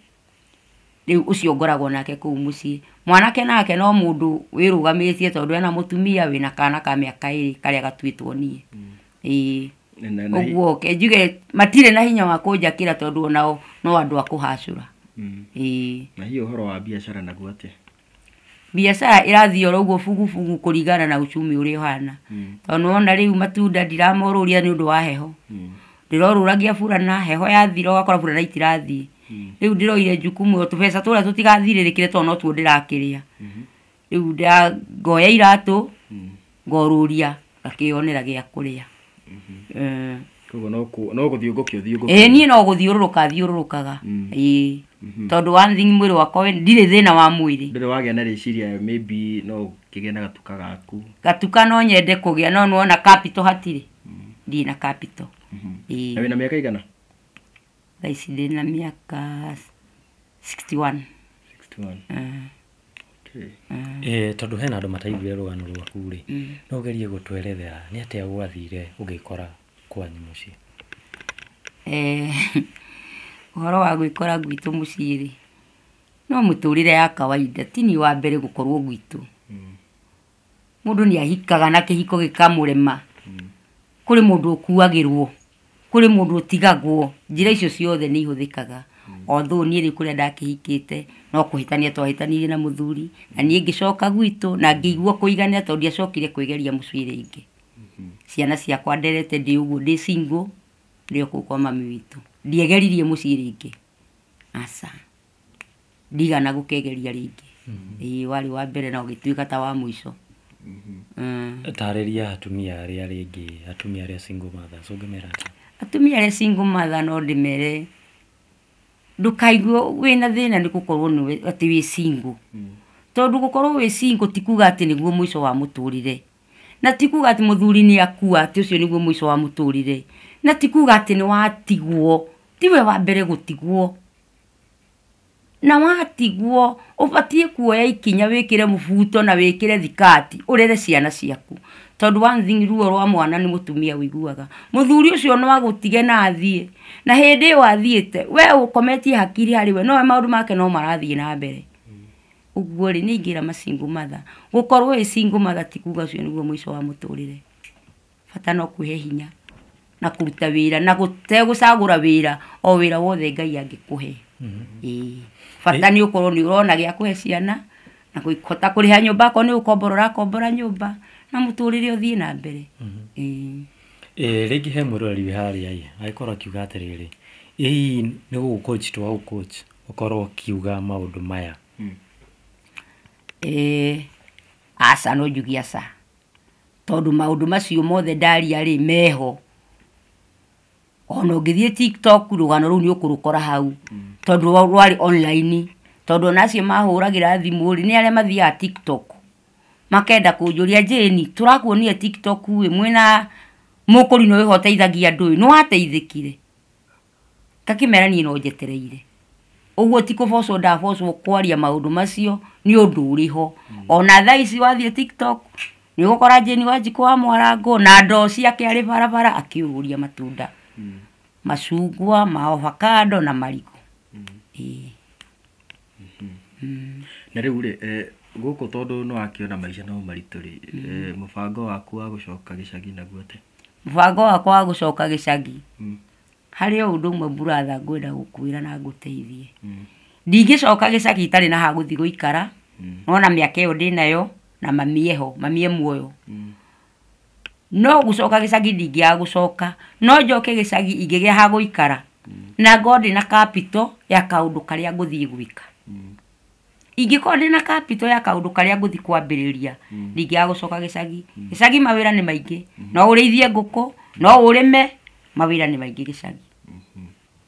Speaker 4: Rĩu ũcio ngoragwo nake kũu mũciĩ. Mwanake nake no mũndũ wĩrũgamĩtie tondũ ena mũtumia wĩna kana ka mĩaka 2 karĩa gatuĩtwo niĩ. Ĩĩ. Ũguo ke njuge matirĩ na hinya wa kũnjakĩra tondũ onao no andũ a kũhacũra. Ĩĩ.
Speaker 6: Na hihi ũhoro wa biacara naguo atĩa?
Speaker 4: Biacara ĩrathiĩ oro ũguo bugubugu kũringana na uchumi ũrĩa ũhana. Tondũ nĩwona rĩu matunda ndiramorũria nĩ ũndũ wa heho. Ndĩrorũragia burana, heho yathira ũgakora burana itirathiĩ. Rĩu ndĩroire jukumu o tũbeca tũrĩa tũtigathirĩrĩkĩre tondũ no tuo ndĩrakĩrĩa. Rĩu ngoya iratũ, ngorũria, ngakĩyonera gĩa kũrĩa.
Speaker 6: Koguo no gũthiũngũkia ũthiũngũkagia?
Speaker 4: Ĩĩ, niĩ no gũthiũrũrũka thiũrũrũkaga. Ĩĩ. Tondũ one thing mwĩrĩ wakwa ndirĩ thĩna wa mwĩrĩ.
Speaker 6: Ndũrĩ wagĩa na rĩciria maybe no ũkĩgĩe na gatuka gaku?
Speaker 4: Gatuka no nyende kũgĩa, no nĩwona capital hatirĩ. Ndirĩ na capital. Ĩĩ.
Speaker 6: Na wĩna mĩaka igana?
Speaker 4: Thaa ici ndĩna mĩaka 61.
Speaker 6: 61. Okay.
Speaker 7: Tondũ hena andũ mataiguire rũgano rwaku rĩ, no ũgerie gũtwerethera nĩ atĩa gwathire ũgĩkora kwanyu mũciĩ?
Speaker 4: Ũhoro wa gwĩkora gwitũ mũciĩ rĩ, no mũtũrĩre ya kawaida, ti niĩ wa mbere gũkorwo gwitũ. Mũndũ nĩ ahikaga na kĩhiko gĩkamũrema. Kũrĩ mũndũ ũkuagĩrwo, kũrĩ mũndũ ũtigagwo, njĩra icio ciothe nĩ ihũthĩkaga. Although niĩ rĩu kũrĩa ndakĩhikĩte no kũhĩtania twahĩtanirie na mũthuri, na niĩ ngĩcoka gwitũ na ngĩigua kũiganĩra tondũ ndiacokire kwĩgeria mũciĩ rĩngĩ. Ciana ciakwa nderete ndĩ ũguo ndĩ single, ndĩ o kũu kwa mami witũ. Ndiegeririe mũciĩ rĩngĩ. Aca. Ndigana gũkegeria rĩngĩ. Ĩĩ, warĩ wa mbere na ũgĩtuĩka ta wa mũico.
Speaker 7: Tarĩria atumia arĩa rĩngĩ, atumia arĩa single mothers, ũngĩmera atĩa?
Speaker 4: Atumia arĩa single mother no ndĩmere ndũkaigue wĩna thĩna nĩ gũkorwo nĩwe atĩ wĩ single. Tondũ gũkorwo wĩ single ti kuga atĩ nĩguo mũico wa mũtũrĩre. Na ti kuga atĩ mũthuri nĩ akua atĩ ũcio nĩguo mũico wa mũtũrĩre. Na ti kuga atĩ nĩ watigwo, tiwe wa mbere gũtigwo. Na watigwo ũbatiĩ kuoya ikinya wĩkĩre mũbuto na wĩkĩre thikati ũrere ciana ciaku. Tondũ one thing ruo rwa mwana nĩ mũtumia ũiguaga. Mũthuri ũcio no agũtige na athiĩ. Na hĩndĩ ĩyo athiĩte, we ũkometie hakiri harĩ we, nowe maũndũ make no marathiĩ na mbere. Ũguo rĩ nĩ ingĩra ma single mother gũkorwo wĩ single mother ti kuga ũcio nĩguo mũico wa mũtũrĩre. Bata no kwĩhe hinya na kũruta wĩra na gũtegũcagũra wĩra o wĩra wothe Ngai angĩkũhe. Ĩĩ bata nĩ ũkorwo nĩ ũrona gĩa kũhe ciana na kũhota kũrĩha nyũmba akorwo nĩ gũkombora ũrakombora nyũmba na mũtũrĩre ũthiĩ na mbere. Ĩĩ.
Speaker 7: Rĩngĩ he mwĩroreri wĩ harĩa ĩ agĩkorwo akiuga atĩrĩrĩ, ĩ hihi nĩ gũgũ-coach twagũ-coach ũkorwo ũkiuga maũndũ maya?
Speaker 4: Aca no njuge aca tondũ maũndũ macio mothe ndaria rĩ meho. Ona ũngĩthiĩ TikTok rũgano rũu nĩ ũkũrũkora hau tondũ rwarĩ online, tondũ ona acio mahũragĩra thimũ rĩ nĩ arĩa mathiaga TikTok makenda kũnjũria Jane tũrakuonire TikTok ĩ mwĩna mũkũrinũ wĩho ũteithagia andũ ĩ nĩ wateithĩkire? Ngakĩmera niĩ no njetereire. Ũguo ti kũbocwo ndabocwo kwaria maũndũ macio nĩ ũndũ ũrĩ ho. Ona thaa ici wathiĩ TikTok nĩ ũgũkora Jane Wanjikũ wa Mwarango na ndoo ciake arĩ barabara akĩũrũria matunda macungwa, ma avocado na marigũ. Ĩĩ.
Speaker 6: Na rĩu rĩ gũkũ tondũ nĩ wakĩona maica no maritũ rĩ, mũbango waku wa gũcoka gĩcagi naguo atĩa?
Speaker 4: Mũbango wakwa wa gũcoka gĩcagi harĩ o ũndũ ũmwe brother ngwenda gũkwĩra na ngũteithie. Ndingĩcoka gĩcagi itarĩ na ha gũthiĩ gũikara, nona mĩaka ĩyo ndĩnayo na mami eho, mami e muoyo. No gũcoka gĩcagi ndingĩaga gũcoka, no njoke gĩcagi ingĩgĩa ha gũikara na ngorwo ndĩna capital ya kaũndũ karĩa ngũthiĩ gwĩka. Ingĩkorwo ndĩna capital ya kaũndũ karĩa ngũthiĩ kwambĩrĩria, ndingĩaga gũcoka gĩcagi. Gĩcagi mawĩra nĩ maingĩ, no ũrĩithie ngũkũ, no ũrĩme, mawĩra nĩ maingĩ gĩcagi.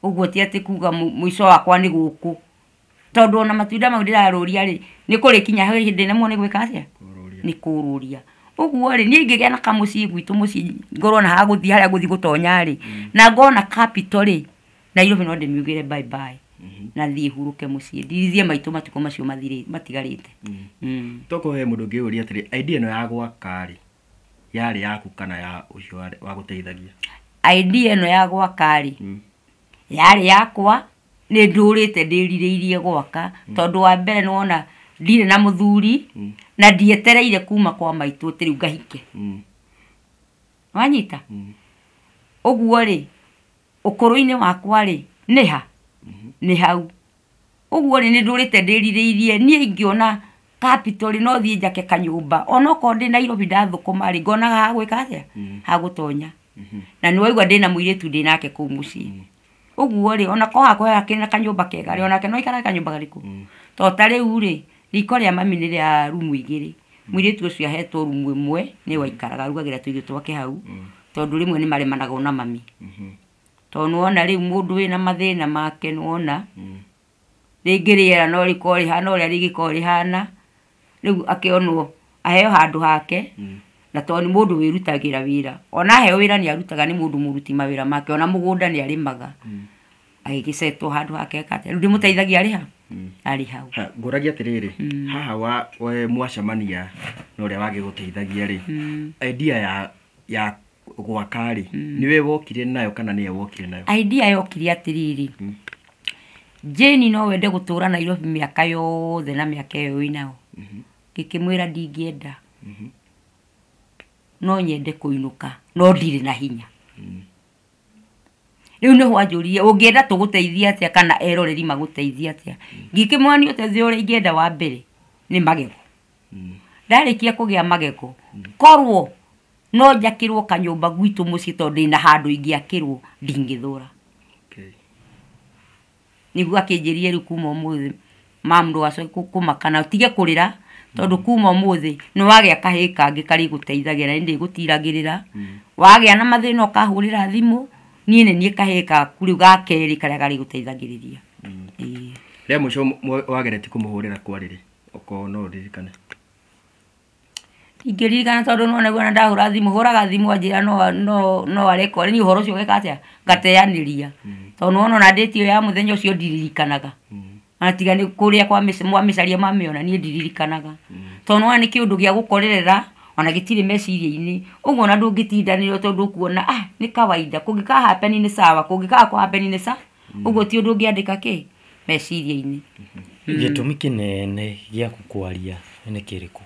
Speaker 4: Ũguo ti atĩ kuga mũico wakwa nĩ gũkũ, tondũ ona matunda mau ndĩrarũria rĩ nĩ kũrĩkinya hĩndĩ nĩmo nĩ gwĩka atĩa? Nĩ kũrũria. Ũguo rĩ niĩ ingĩgĩa na kamũciĩ gwitũ mũciĩ ngorwo na ha gũthiĩ harĩa ngũthiĩ gũtonya rĩ na ngorwo na capital rĩ Nairobi no ndĩmiugĩre bye bye na thiĩ hurũke mũciĩ ndirithie maitũ matukũ macio matigarĩte.
Speaker 6: Tokorwo he mũndũ ũngĩũria atĩrĩ, idea ĩno ya gwaka rĩ yarĩ yaku kana ya ũcio wagũteithagia?
Speaker 4: Idea ĩno ya gwaka rĩ yarĩ yakwa, nĩ ndũrĩte ndĩrirĩirie gwaka tondũ wa mbere nĩ wona ndirĩ na mũthuri na ndietereire kuma kwa maitũ atĩ rĩu ngahike. Wanyita? Ũguo rĩ ũkũrũ-inĩ wakwa rĩ nĩ ha? Nĩ hau. Ũguo rĩ nĩ ndũrĩte ndĩrirĩirie niĩ ingĩona capital rĩ no thiĩ njake kanyũmba onokorwo ndĩ Nairobi ndathũkũma rĩ ngonaga ha gwĩka atĩa? Ha gũtonya. Na nĩ waigua ndĩna mũirĩtu ndĩnake kũu mũciĩ. Ũguo rĩ ona korwo hakwa hakĩrĩ na kanyũmba kega rĩ onake no aikarage kanyũmba karĩkũ? Tondũ ta rĩu rĩ riko rĩa mami nĩ rĩa rumu igĩrĩ. Mũirĩtu ũcio ahetwo rumu ĩmwe nĩwe aikaraga arugagĩra tũirio twake hau tondũ rĩmwe nĩ maremanagwo na mami. Tondũ nĩwona rĩu mũndũ wĩna mathĩna make nĩwona rĩngĩ rĩera no rĩkorwo rĩhana ũrĩa rĩngĩkorwo rĩhana rĩu akĩonwo aheo handũ hake na tondũ nĩ mũndũ wĩrutagĩra wĩra ona aheo wĩra nĩ arutaga nĩ mũndũ mũruti mawĩra make ona mũgũnda nĩ arĩmaga agĩgĩcetwo handũ hake atĩa rĩu ndĩmũteithagia arĩ ha? Arĩ hau.
Speaker 6: Ngũragia atĩrĩrĩ, haha wa mwacemania na ũrĩa wagĩgũteithagia rĩ, idea ya gwaka rĩ nĩwe wokire nayo kana nĩwe wokire nayo?
Speaker 4: Idea yokire atĩrĩrĩ, Jane no wende gũtũra Nairobi mĩaka yothe na mĩaka ĩyo wĩnayo? Ngĩkĩmwĩra ndingĩenda, no nyende kũinũka no ndirĩ na hinya. Rĩu nĩho anjũririe ũngĩenda tũgũteithie atĩa kana eroreri magũteithie atĩa? Ngĩkĩmwĩra niĩ ũteithio ũrĩa ingĩenda wa mbere nĩ magego. Ndarĩkia kũgĩa magego korwo no njakĩrwo kanyũmba gwitũ mũciĩ tondũ ndĩna handũ ingĩakĩrwo ndingĩthũra. Nĩguo akĩnjĩrire rĩu kuma ũmũthĩ mam ndũgacoke kũmaka na ũtige kũrĩra tondũ kuma ũmũthĩ nĩ wagĩa kahĩĩ kangĩ karĩgũteithagia na nĩ ndĩgũtiragĩrĩra. Wagĩa na mathĩna ũkahũrĩra thimũ niĩ nĩ niĩ kahĩĩ gaku rĩu ga kerĩ karĩa karĩgũteithagĩrĩria.
Speaker 6: Rĩa mũico wageretie kũmũhũrĩra kwarĩ rĩ? Okorwo no ũririkane.
Speaker 4: Ingĩririkana tondũ nĩwona guo ona ndahũra thimũ hũraga thimũ anjĩra no arekwo niĩ ũhoro ũcio ũgeka atĩa? Ngateanĩria. Tondũ nĩwona ona ndĩti ĩyo ya mũthenya ũcio ndiririkanaga. Ona tiga nĩ kũrĩa mwamĩcaria mwamĩona niĩ ndiririkanaga. Tondũ nĩwona nĩ kĩũndũ gĩa gũkorerera ona gĩtirĩ meciria-inĩ. Ũguo ona ndũngĩtindanĩra tondũ ũkuona nĩ kawaida kũngĩka happen nĩ sawa kũngĩkaga kũ happen nĩ sawa. Ũguo ti ũndũ ũngĩandĩka kĩ meciria-inĩ.
Speaker 7: Gĩtũmi kĩnene gĩaku kwaria nĩ kĩrĩkũ?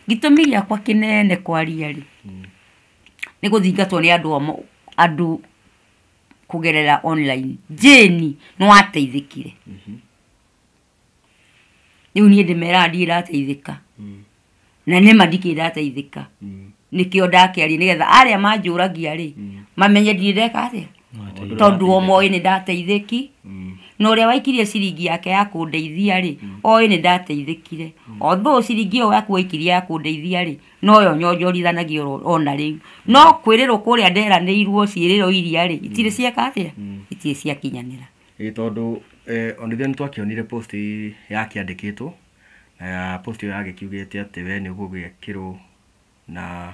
Speaker 4: Gĩtũmi gĩakwa kĩnene kwaria rĩ, nĩ gũthingatwo nĩ andũ andũ kũgerera online. Jane nĩ wateithĩkire. Rĩu niĩ ndĩmeraga ndirĩ ndateithĩka. Na nĩma ndikĩrĩ ndateithĩka. Nĩkĩo ndakĩaria nĩgetha arĩa manjũragia rĩ, mamenye ndirĩ ndeka atĩa. Tondũ o moĩ nĩ ndateithĩki. Na ũrĩa waikirie ciringi yake ya kũndeithia rĩ, oĩ nĩ ndateithĩkire. Although ciringi ĩyo yaku waikirie ya kũndeithia rĩ, noyo nyonjorithanagio ona rĩu. No kwĩrĩrwo kũrĩa nderanĩirwo ciĩrĩro iria rĩ, itirĩ cieka atĩa? Itirĩ ciakinyanĩra.
Speaker 6: Ĩ tondũ onithe nĩ twakĩonire post yakĩandĩkĩtwo na post ĩyo yagĩkiugĩte atĩ we nĩ ũgũgĩakĩrwo na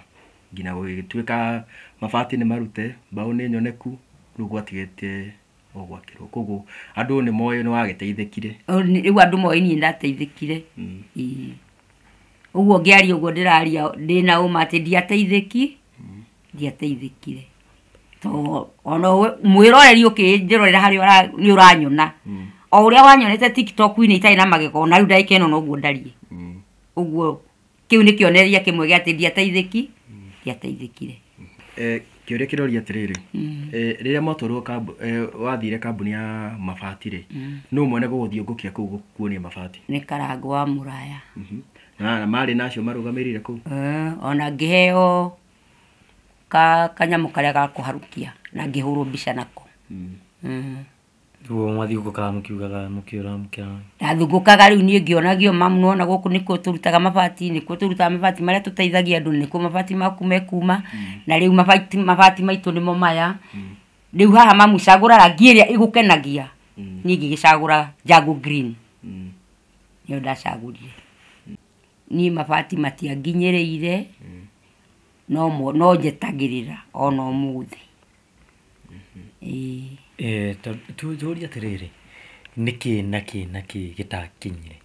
Speaker 6: nginya gũgĩtuĩka mabati nĩ marute, mbaũ nĩ nyoneku, rĩu gwatigĩte o gwakĩrwo. Koguo andũ nĩ moĩ nĩ wagĩteithĩkire.
Speaker 4: Rĩu andũ moĩ niĩ ndateithĩkire. Ũguo ngĩaria ũguo ndĩraria ndĩna ũma atĩ ndiateithĩkire. To ona mwĩroreri ũkĩnjĩrorera harĩa nĩ ũranyona. O ũrĩa wanyonete TikTok-inĩ itarĩ na magego, na rĩu ndagĩka ĩno noguo ndariĩ. Ũguo kĩu nĩ kĩonereria kĩmwe gĩa atĩ ndiateithĩkire.
Speaker 6: Kĩũria kĩroria atĩrĩrĩ, rĩrĩa mwatwarwo wathire kambuni ya mabati rĩ, nũ mwene gũgũthiũngũkia kũu gũkuonia mabati?
Speaker 4: Nĩ Karangũ wa Mũraya.
Speaker 6: Na marĩ na acio marũgamĩrĩire kũu?
Speaker 4: Ona ngĩheo kanyamũ karĩa ga kũharũkia na ngĩhũrwo mbica nako.
Speaker 7: Ũguo mwathiũngũkaga mũkiugaga mũkĩũra mũkĩra.
Speaker 4: Ndathungũkaga rĩu niĩ ngĩonagio mamu nĩwona gũkũ nĩkuo tũrutaga mabati, nĩkuo tũrutaga mabati marĩa tũteithagia andũ, nĩkuo mabati maku mekuma, na rĩu mabati maitũ nĩmo maya. Rĩu haha mamu cagũra rangi ĩrĩa ĩgũkenagia. Niĩ ngĩgĩcagũra Jungle Green. Nĩyo ndacagũrire. Niĩ mabati matianginyĩrĩire, no njetagĩrĩra ona ũmũthĩ.
Speaker 7: Tũrie atĩrĩrĩ, nĩkĩ na kĩ na kĩ gĩtakinyire?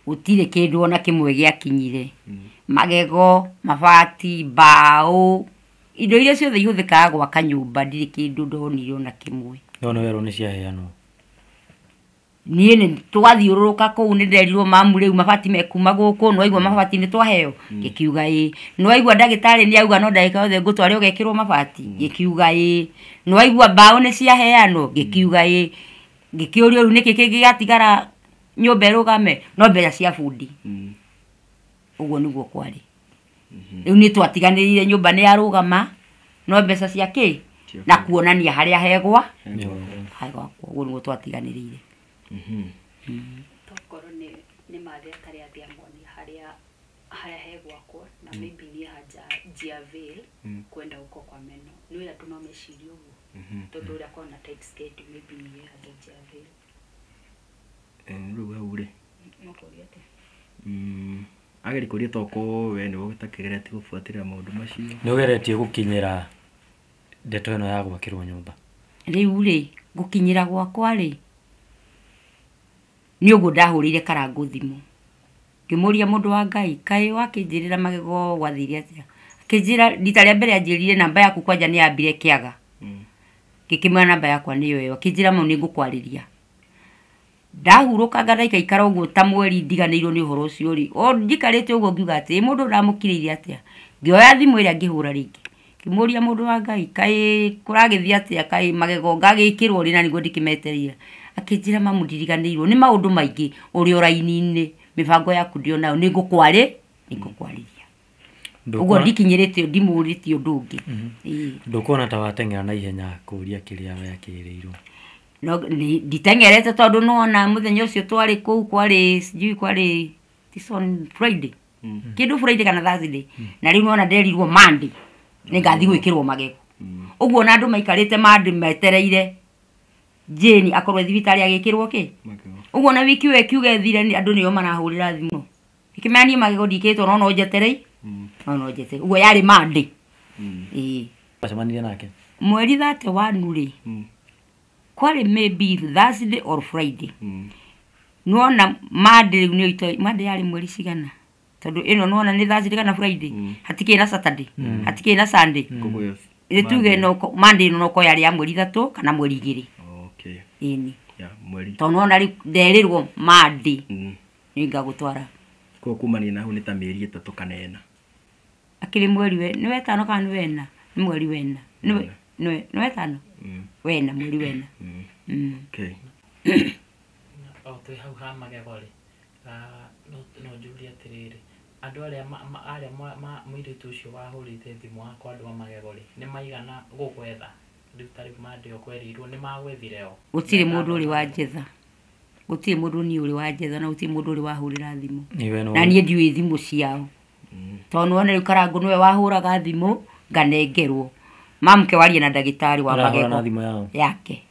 Speaker 4: Gũtirĩ kĩndũ ona kĩmwe gĩakinyire. Magego, mabati, mbaũ, indo iria ciothe ihũthĩkaga gwaka nyũmba ndirĩ kĩndũ ndonire ona kĩmwe.
Speaker 7: No nĩ werwo nĩ ciaheanwo?
Speaker 4: Niĩ nĩ twathiũrũrũka kũu nĩ nderirwo mamu rĩu mabati mekuma gũkũ, nĩ waigua mabati nĩ twaheo? Ngĩkiuga ĩĩ. Nĩ waigua ndagĩtarĩ nĩ auga no ndagĩka yothe ngũtware ũgekĩrwo mabati? Ngĩkiuga ĩĩ. Nĩ waigua mbaũ nĩ ciaheanwo? Ngĩkiuga ĩĩ. Ngĩkĩũrio rĩu nĩkĩ kĩngĩ gĩatigara nyũmba ĩrũgame? No mbeca cia bundi. Ũguo nĩguo kwarĩ. Rĩu nĩ twatiganĩrire nyũmba nĩ yarũgama, no mbeca cia kĩ? Na kuonania harĩa hegwa. Hegwakwo. Ũguo nĩguo twatiganĩrire.
Speaker 8: Tokorwo nĩ mathĩ atarĩ athiĩ amonia harĩa hegwakwo na maybe nĩ haja Jiavale kwenda huko kwa meno. Nĩ wĩra andũ no mecirie ũguo tondũ ũrĩa akoragwo na tight schedule maybe nĩ haja Jiavale.
Speaker 6: Rĩu hau rĩ,
Speaker 8: Mũkũria atĩa?
Speaker 6: Ageria kũria tokorwo we nĩwe ũtakĩgeretie gũbuatĩrĩra maũndũ macio.
Speaker 7: Nĩ ũgeretie gũkinyĩra ndeto ĩno ya gwakĩrwo nyũmba?
Speaker 4: Rĩu rĩ, gũkinyĩra gwakwa rĩ, nĩ ũguo ndahũrĩire Karangũ thimũ. Ngĩmũria mũndũ wa Ngai, kaĩ wakĩnjĩrĩra magego gwathire atĩa? Akĩnjĩra rita rĩa mbere anjĩrire namba yaku kwanja nĩ yambire kĩaga. Ngĩkĩmwĩra namba yakwa nĩyo ĩyo. Akĩnjĩra mau nĩ ngũkwarĩria. Ndahurũkanga ndaikaikara ũguo ta mweri ndiganĩirwo nĩ ũhoro ũcio rĩ, o njikarĩte ũguo ngiuga atĩ mũndũ ndamũkirĩire atĩa? Ngĩoya thimũ ĩrĩa ngĩhũra rĩngĩ. Ngĩmũria mũndũ wa Ngai, kaĩ kũragĩthiĩ atĩa? Kaĩ magego ngagĩkĩrwo rĩ na nĩguo ndĩkĩmetereire? Akĩnjĩra mamu ndiriganĩirwo nĩ maũndũ maingĩ ũrĩ o raini-inĩ, mĩbango yaku ndionayo, nĩ ngũkwarĩria. Ũguo ndikinyĩrĩte ndimũrĩtie ũndũ ũngĩ.
Speaker 7: Ndũkuona ta wateng'era na ihenya kũria kĩrĩa wekĩrĩirwo?
Speaker 4: No nditeng'erete tondũ nĩwona mũthenya ũcio twarĩ kũu kwarĩ sijui kwarĩ this on Friday. Kĩndũ Friday kana Thursday. Na rĩu nĩwona nderirwo Monday nĩngathiĩ gwĩkĩrwo magego. Ũguo ona andũ maikarĩte Monday metereire Jane akorwo thibitarĩ agĩkĩrwo kĩ? Ũguo na wiki ĩyo ĩkiuga ĩthire andũ nĩo marahũrĩra thimũ. Ngĩkĩmera niĩ magego ndikĩtwo no no njeterei. No no njeterei. Ũguo yarĩ Monday. Ĩĩ.
Speaker 7: Wacemanirie nake?
Speaker 4: Mweri 31 rĩ. Kwarĩ maybe Thursday or Friday. Nĩwona Monday rĩu nĩyo itoĩ Monday yarĩ mweri cigana? Tondũ ĩno nĩwona nĩ Thursday kana Friday. Hatikĩrĩ na Saturday. Hatikĩrĩ na Sunday. Nĩ tuge no Monday ĩno no korwo yarĩ ya mweri 3 kana mweri 2.
Speaker 6: Okay.
Speaker 4: Ĩni.
Speaker 6: Ya mweri.
Speaker 4: Tondũ nĩwona rĩu nderirwo Monday nĩ ngagũtwara.
Speaker 6: Koguo kumania na hau nĩ ta mĩeri 3 kana 4.
Speaker 4: Akĩrĩ mweri we nĩ wetano kana nĩ wena? Nĩ mweri wena. Nĩ wetano? Wena mweri wena.
Speaker 6: Okay.
Speaker 9: O twĩ hau ha magego rĩ, no njũrie atĩrĩrĩ, andũ arĩa mũirĩtu ũcio wahũrĩte thimũ wakwa andũ a magego rĩ, nĩ maigana gũgwetha? Rĩu ta rĩu Monday ũkwerirwo nĩ magwethire o?
Speaker 4: Gũtirĩ mũndũ ũrĩ wanjetha. Gũtirĩ mũndũ niĩ ũrĩ wanjetha na gũtirĩ mũndũ ũrĩ wahũrĩra thimũ. Na niĩ ndiũĩ thimũ ciao. Tondũ nĩwona rĩu Karangũ nĩwe wahũraga thimũ nganengerwo. Mamu kewarie na ndagĩtarĩ wa magego yake.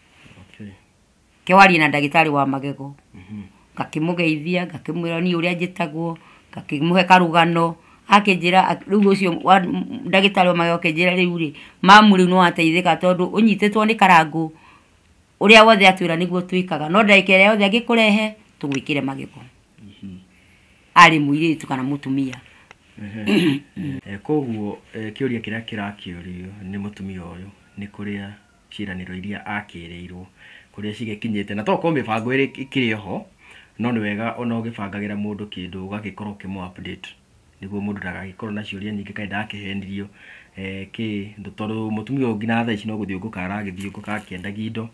Speaker 4: Kewarie na ndagĩtarĩ wa magego. Ngakĩmũgeithia, ngakĩmwĩra niĩ ũrĩa njĩtagwo, ngakĩmũhe karũgano. Akĩnjĩra rĩu ũcio ndagĩtarĩ wa magego akĩnjĩra rĩu rĩ, mamu rĩu nĩwateithĩka tondũ ũnyitĩtwo nĩ Karangũ ũrĩa wothe atwĩra nĩguo twĩkaga, no ndagĩka ĩrĩa yothe angĩkũrehe tũgwĩkĩre magego. Arĩ mũirĩtu kana mũtumia.
Speaker 6: Koguo kĩũria kĩrĩa kĩrakĩũrio nĩ mũtumia ũyũ nĩ kũrĩa ciĩranĩro iria akĩrĩirwo kũrĩa cigĩkinyĩte, na tokorwo mĩbango ĩkĩrĩ oho, no nĩ wega ona ũgĩbangagĩra mũndũ kĩndũ ũgagĩkorwo ũkĩmũ update nĩguo mũndũ ndagagĩkorwo na ciũria nyingĩ kana ndakĩhenirio kĩ tondũ mũtumia ũyũ nginya thaa ici no gũthiũngũka aragĩthiũngũka akĩendagia indo.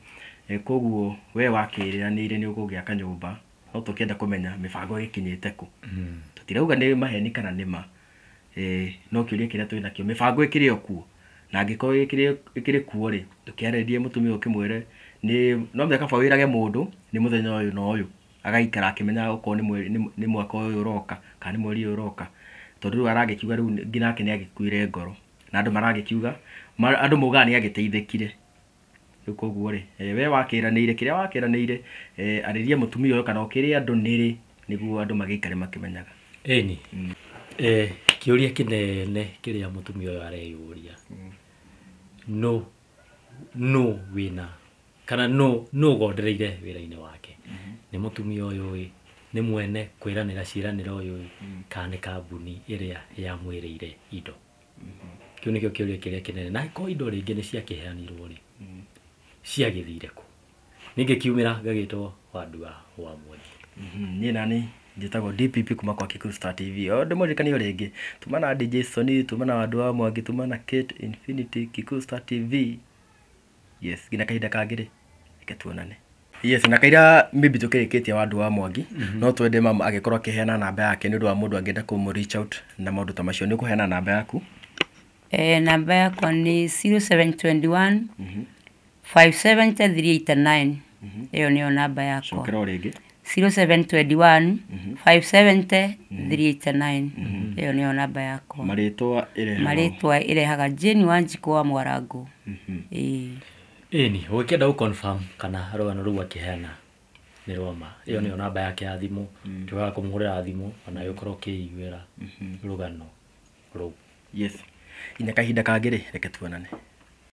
Speaker 6: Koguo we wakĩrĩranĩire nĩ ũgũgĩaka nyũmba, no tũkĩenda kũmenya mĩbango ĩgĩkinyĩte kũ. Tũtirauga nĩ maheni kana nĩ ma, no kĩũria kĩrĩa twĩ nakĩo mĩbango ĩkĩrĩ o kuo, na angĩkorwo ĩkĩrĩ kuo rĩ, ndũkĩarĩrie mũtumia ũkĩmwĩre nĩ no mũhaka kaba wĩrage mũndũ nĩ mũthenya ũyũ na ũyũ, agaikara akĩmenyaga okorwo nĩ mwaka ũyũ ũroka kana nĩ mweri ũyũ ũroka, tondũ rĩu aragĩkiuga rĩu nginya nake nĩ agĩkuire ngoro, na andũ maragĩkiuga andũ maugaga nĩ agĩteithĩkire. Rĩu koguo rĩ, we wakĩranĩire kĩrĩa wakĩranĩire, arĩria mũtumia ũyũ kana ũkĩre andũ nĩrĩ nĩguo andũ magĩikare makĩmenyaga.
Speaker 7: Ĩni kĩũria kĩnene kĩrĩa mũtumia ũyũ areyũria, no wĩna kana no gondereire wĩra-inĩ wake, nĩ mũtumia ũyũ ĩ, nĩ mwene kwĩranĩra ciĩranĩro ũyũ ĩ, kana nĩ kambuni ĩrĩa yamwĩrĩire indo. Kĩu nĩkĩo kĩũria kĩrĩa kĩnene. Na angĩkorwo indo rĩngĩ nĩ ciakĩheanirwo rĩ, ciagĩthire kũ? Ningĩ kiumĩra ngagĩtwo Wandua wa Mwangi.
Speaker 6: Niĩ nani njĩtagwo DPP kuma kwa Kikuyu Star TV. O ndĩmũririkanie o rĩngĩ, tuma na DJ Sony, tuma na Wandua wa Mwangi, tuma na Kate Infinity, Kikuyu Star TV. Yes, nginya kahinda kangĩ rĩ, reke tuonane. Yes, na kaira maybe tukĩrĩkĩtie Wandua wa Mwangi, no twende mama agĩkorwo akĩheana namba yake nĩ ũndũ wa mũndũ angĩenda kũmũ reach out na maũndũ ta macio. Nĩ ũkũheana namba yaku?
Speaker 4: Namba yakwa nĩ 0721 570 389. Ĩyo nĩyo namba yakwa.
Speaker 6: Cokera o rĩngĩ.
Speaker 4: 0721 570 389. Ĩyo nĩyo namba yakwa.
Speaker 6: Marĩtwa ĩrehaga?
Speaker 4: Marĩtwa ĩrehaga Jane Wanjikũ wa Mwarango. Ĩĩ.
Speaker 7: Ĩni ũgĩkĩenda gũ confirm kana rũgano rũu akĩheana nĩ rwama, ĩyo nĩyo namba yake ya thimũ. Tugaga kũmũhũrĩra thimũ ona ũkorwo ũkĩiguĩra rũgano rũu.
Speaker 6: Yes, nginya kahinda kangĩ rĩ, reke tuonane.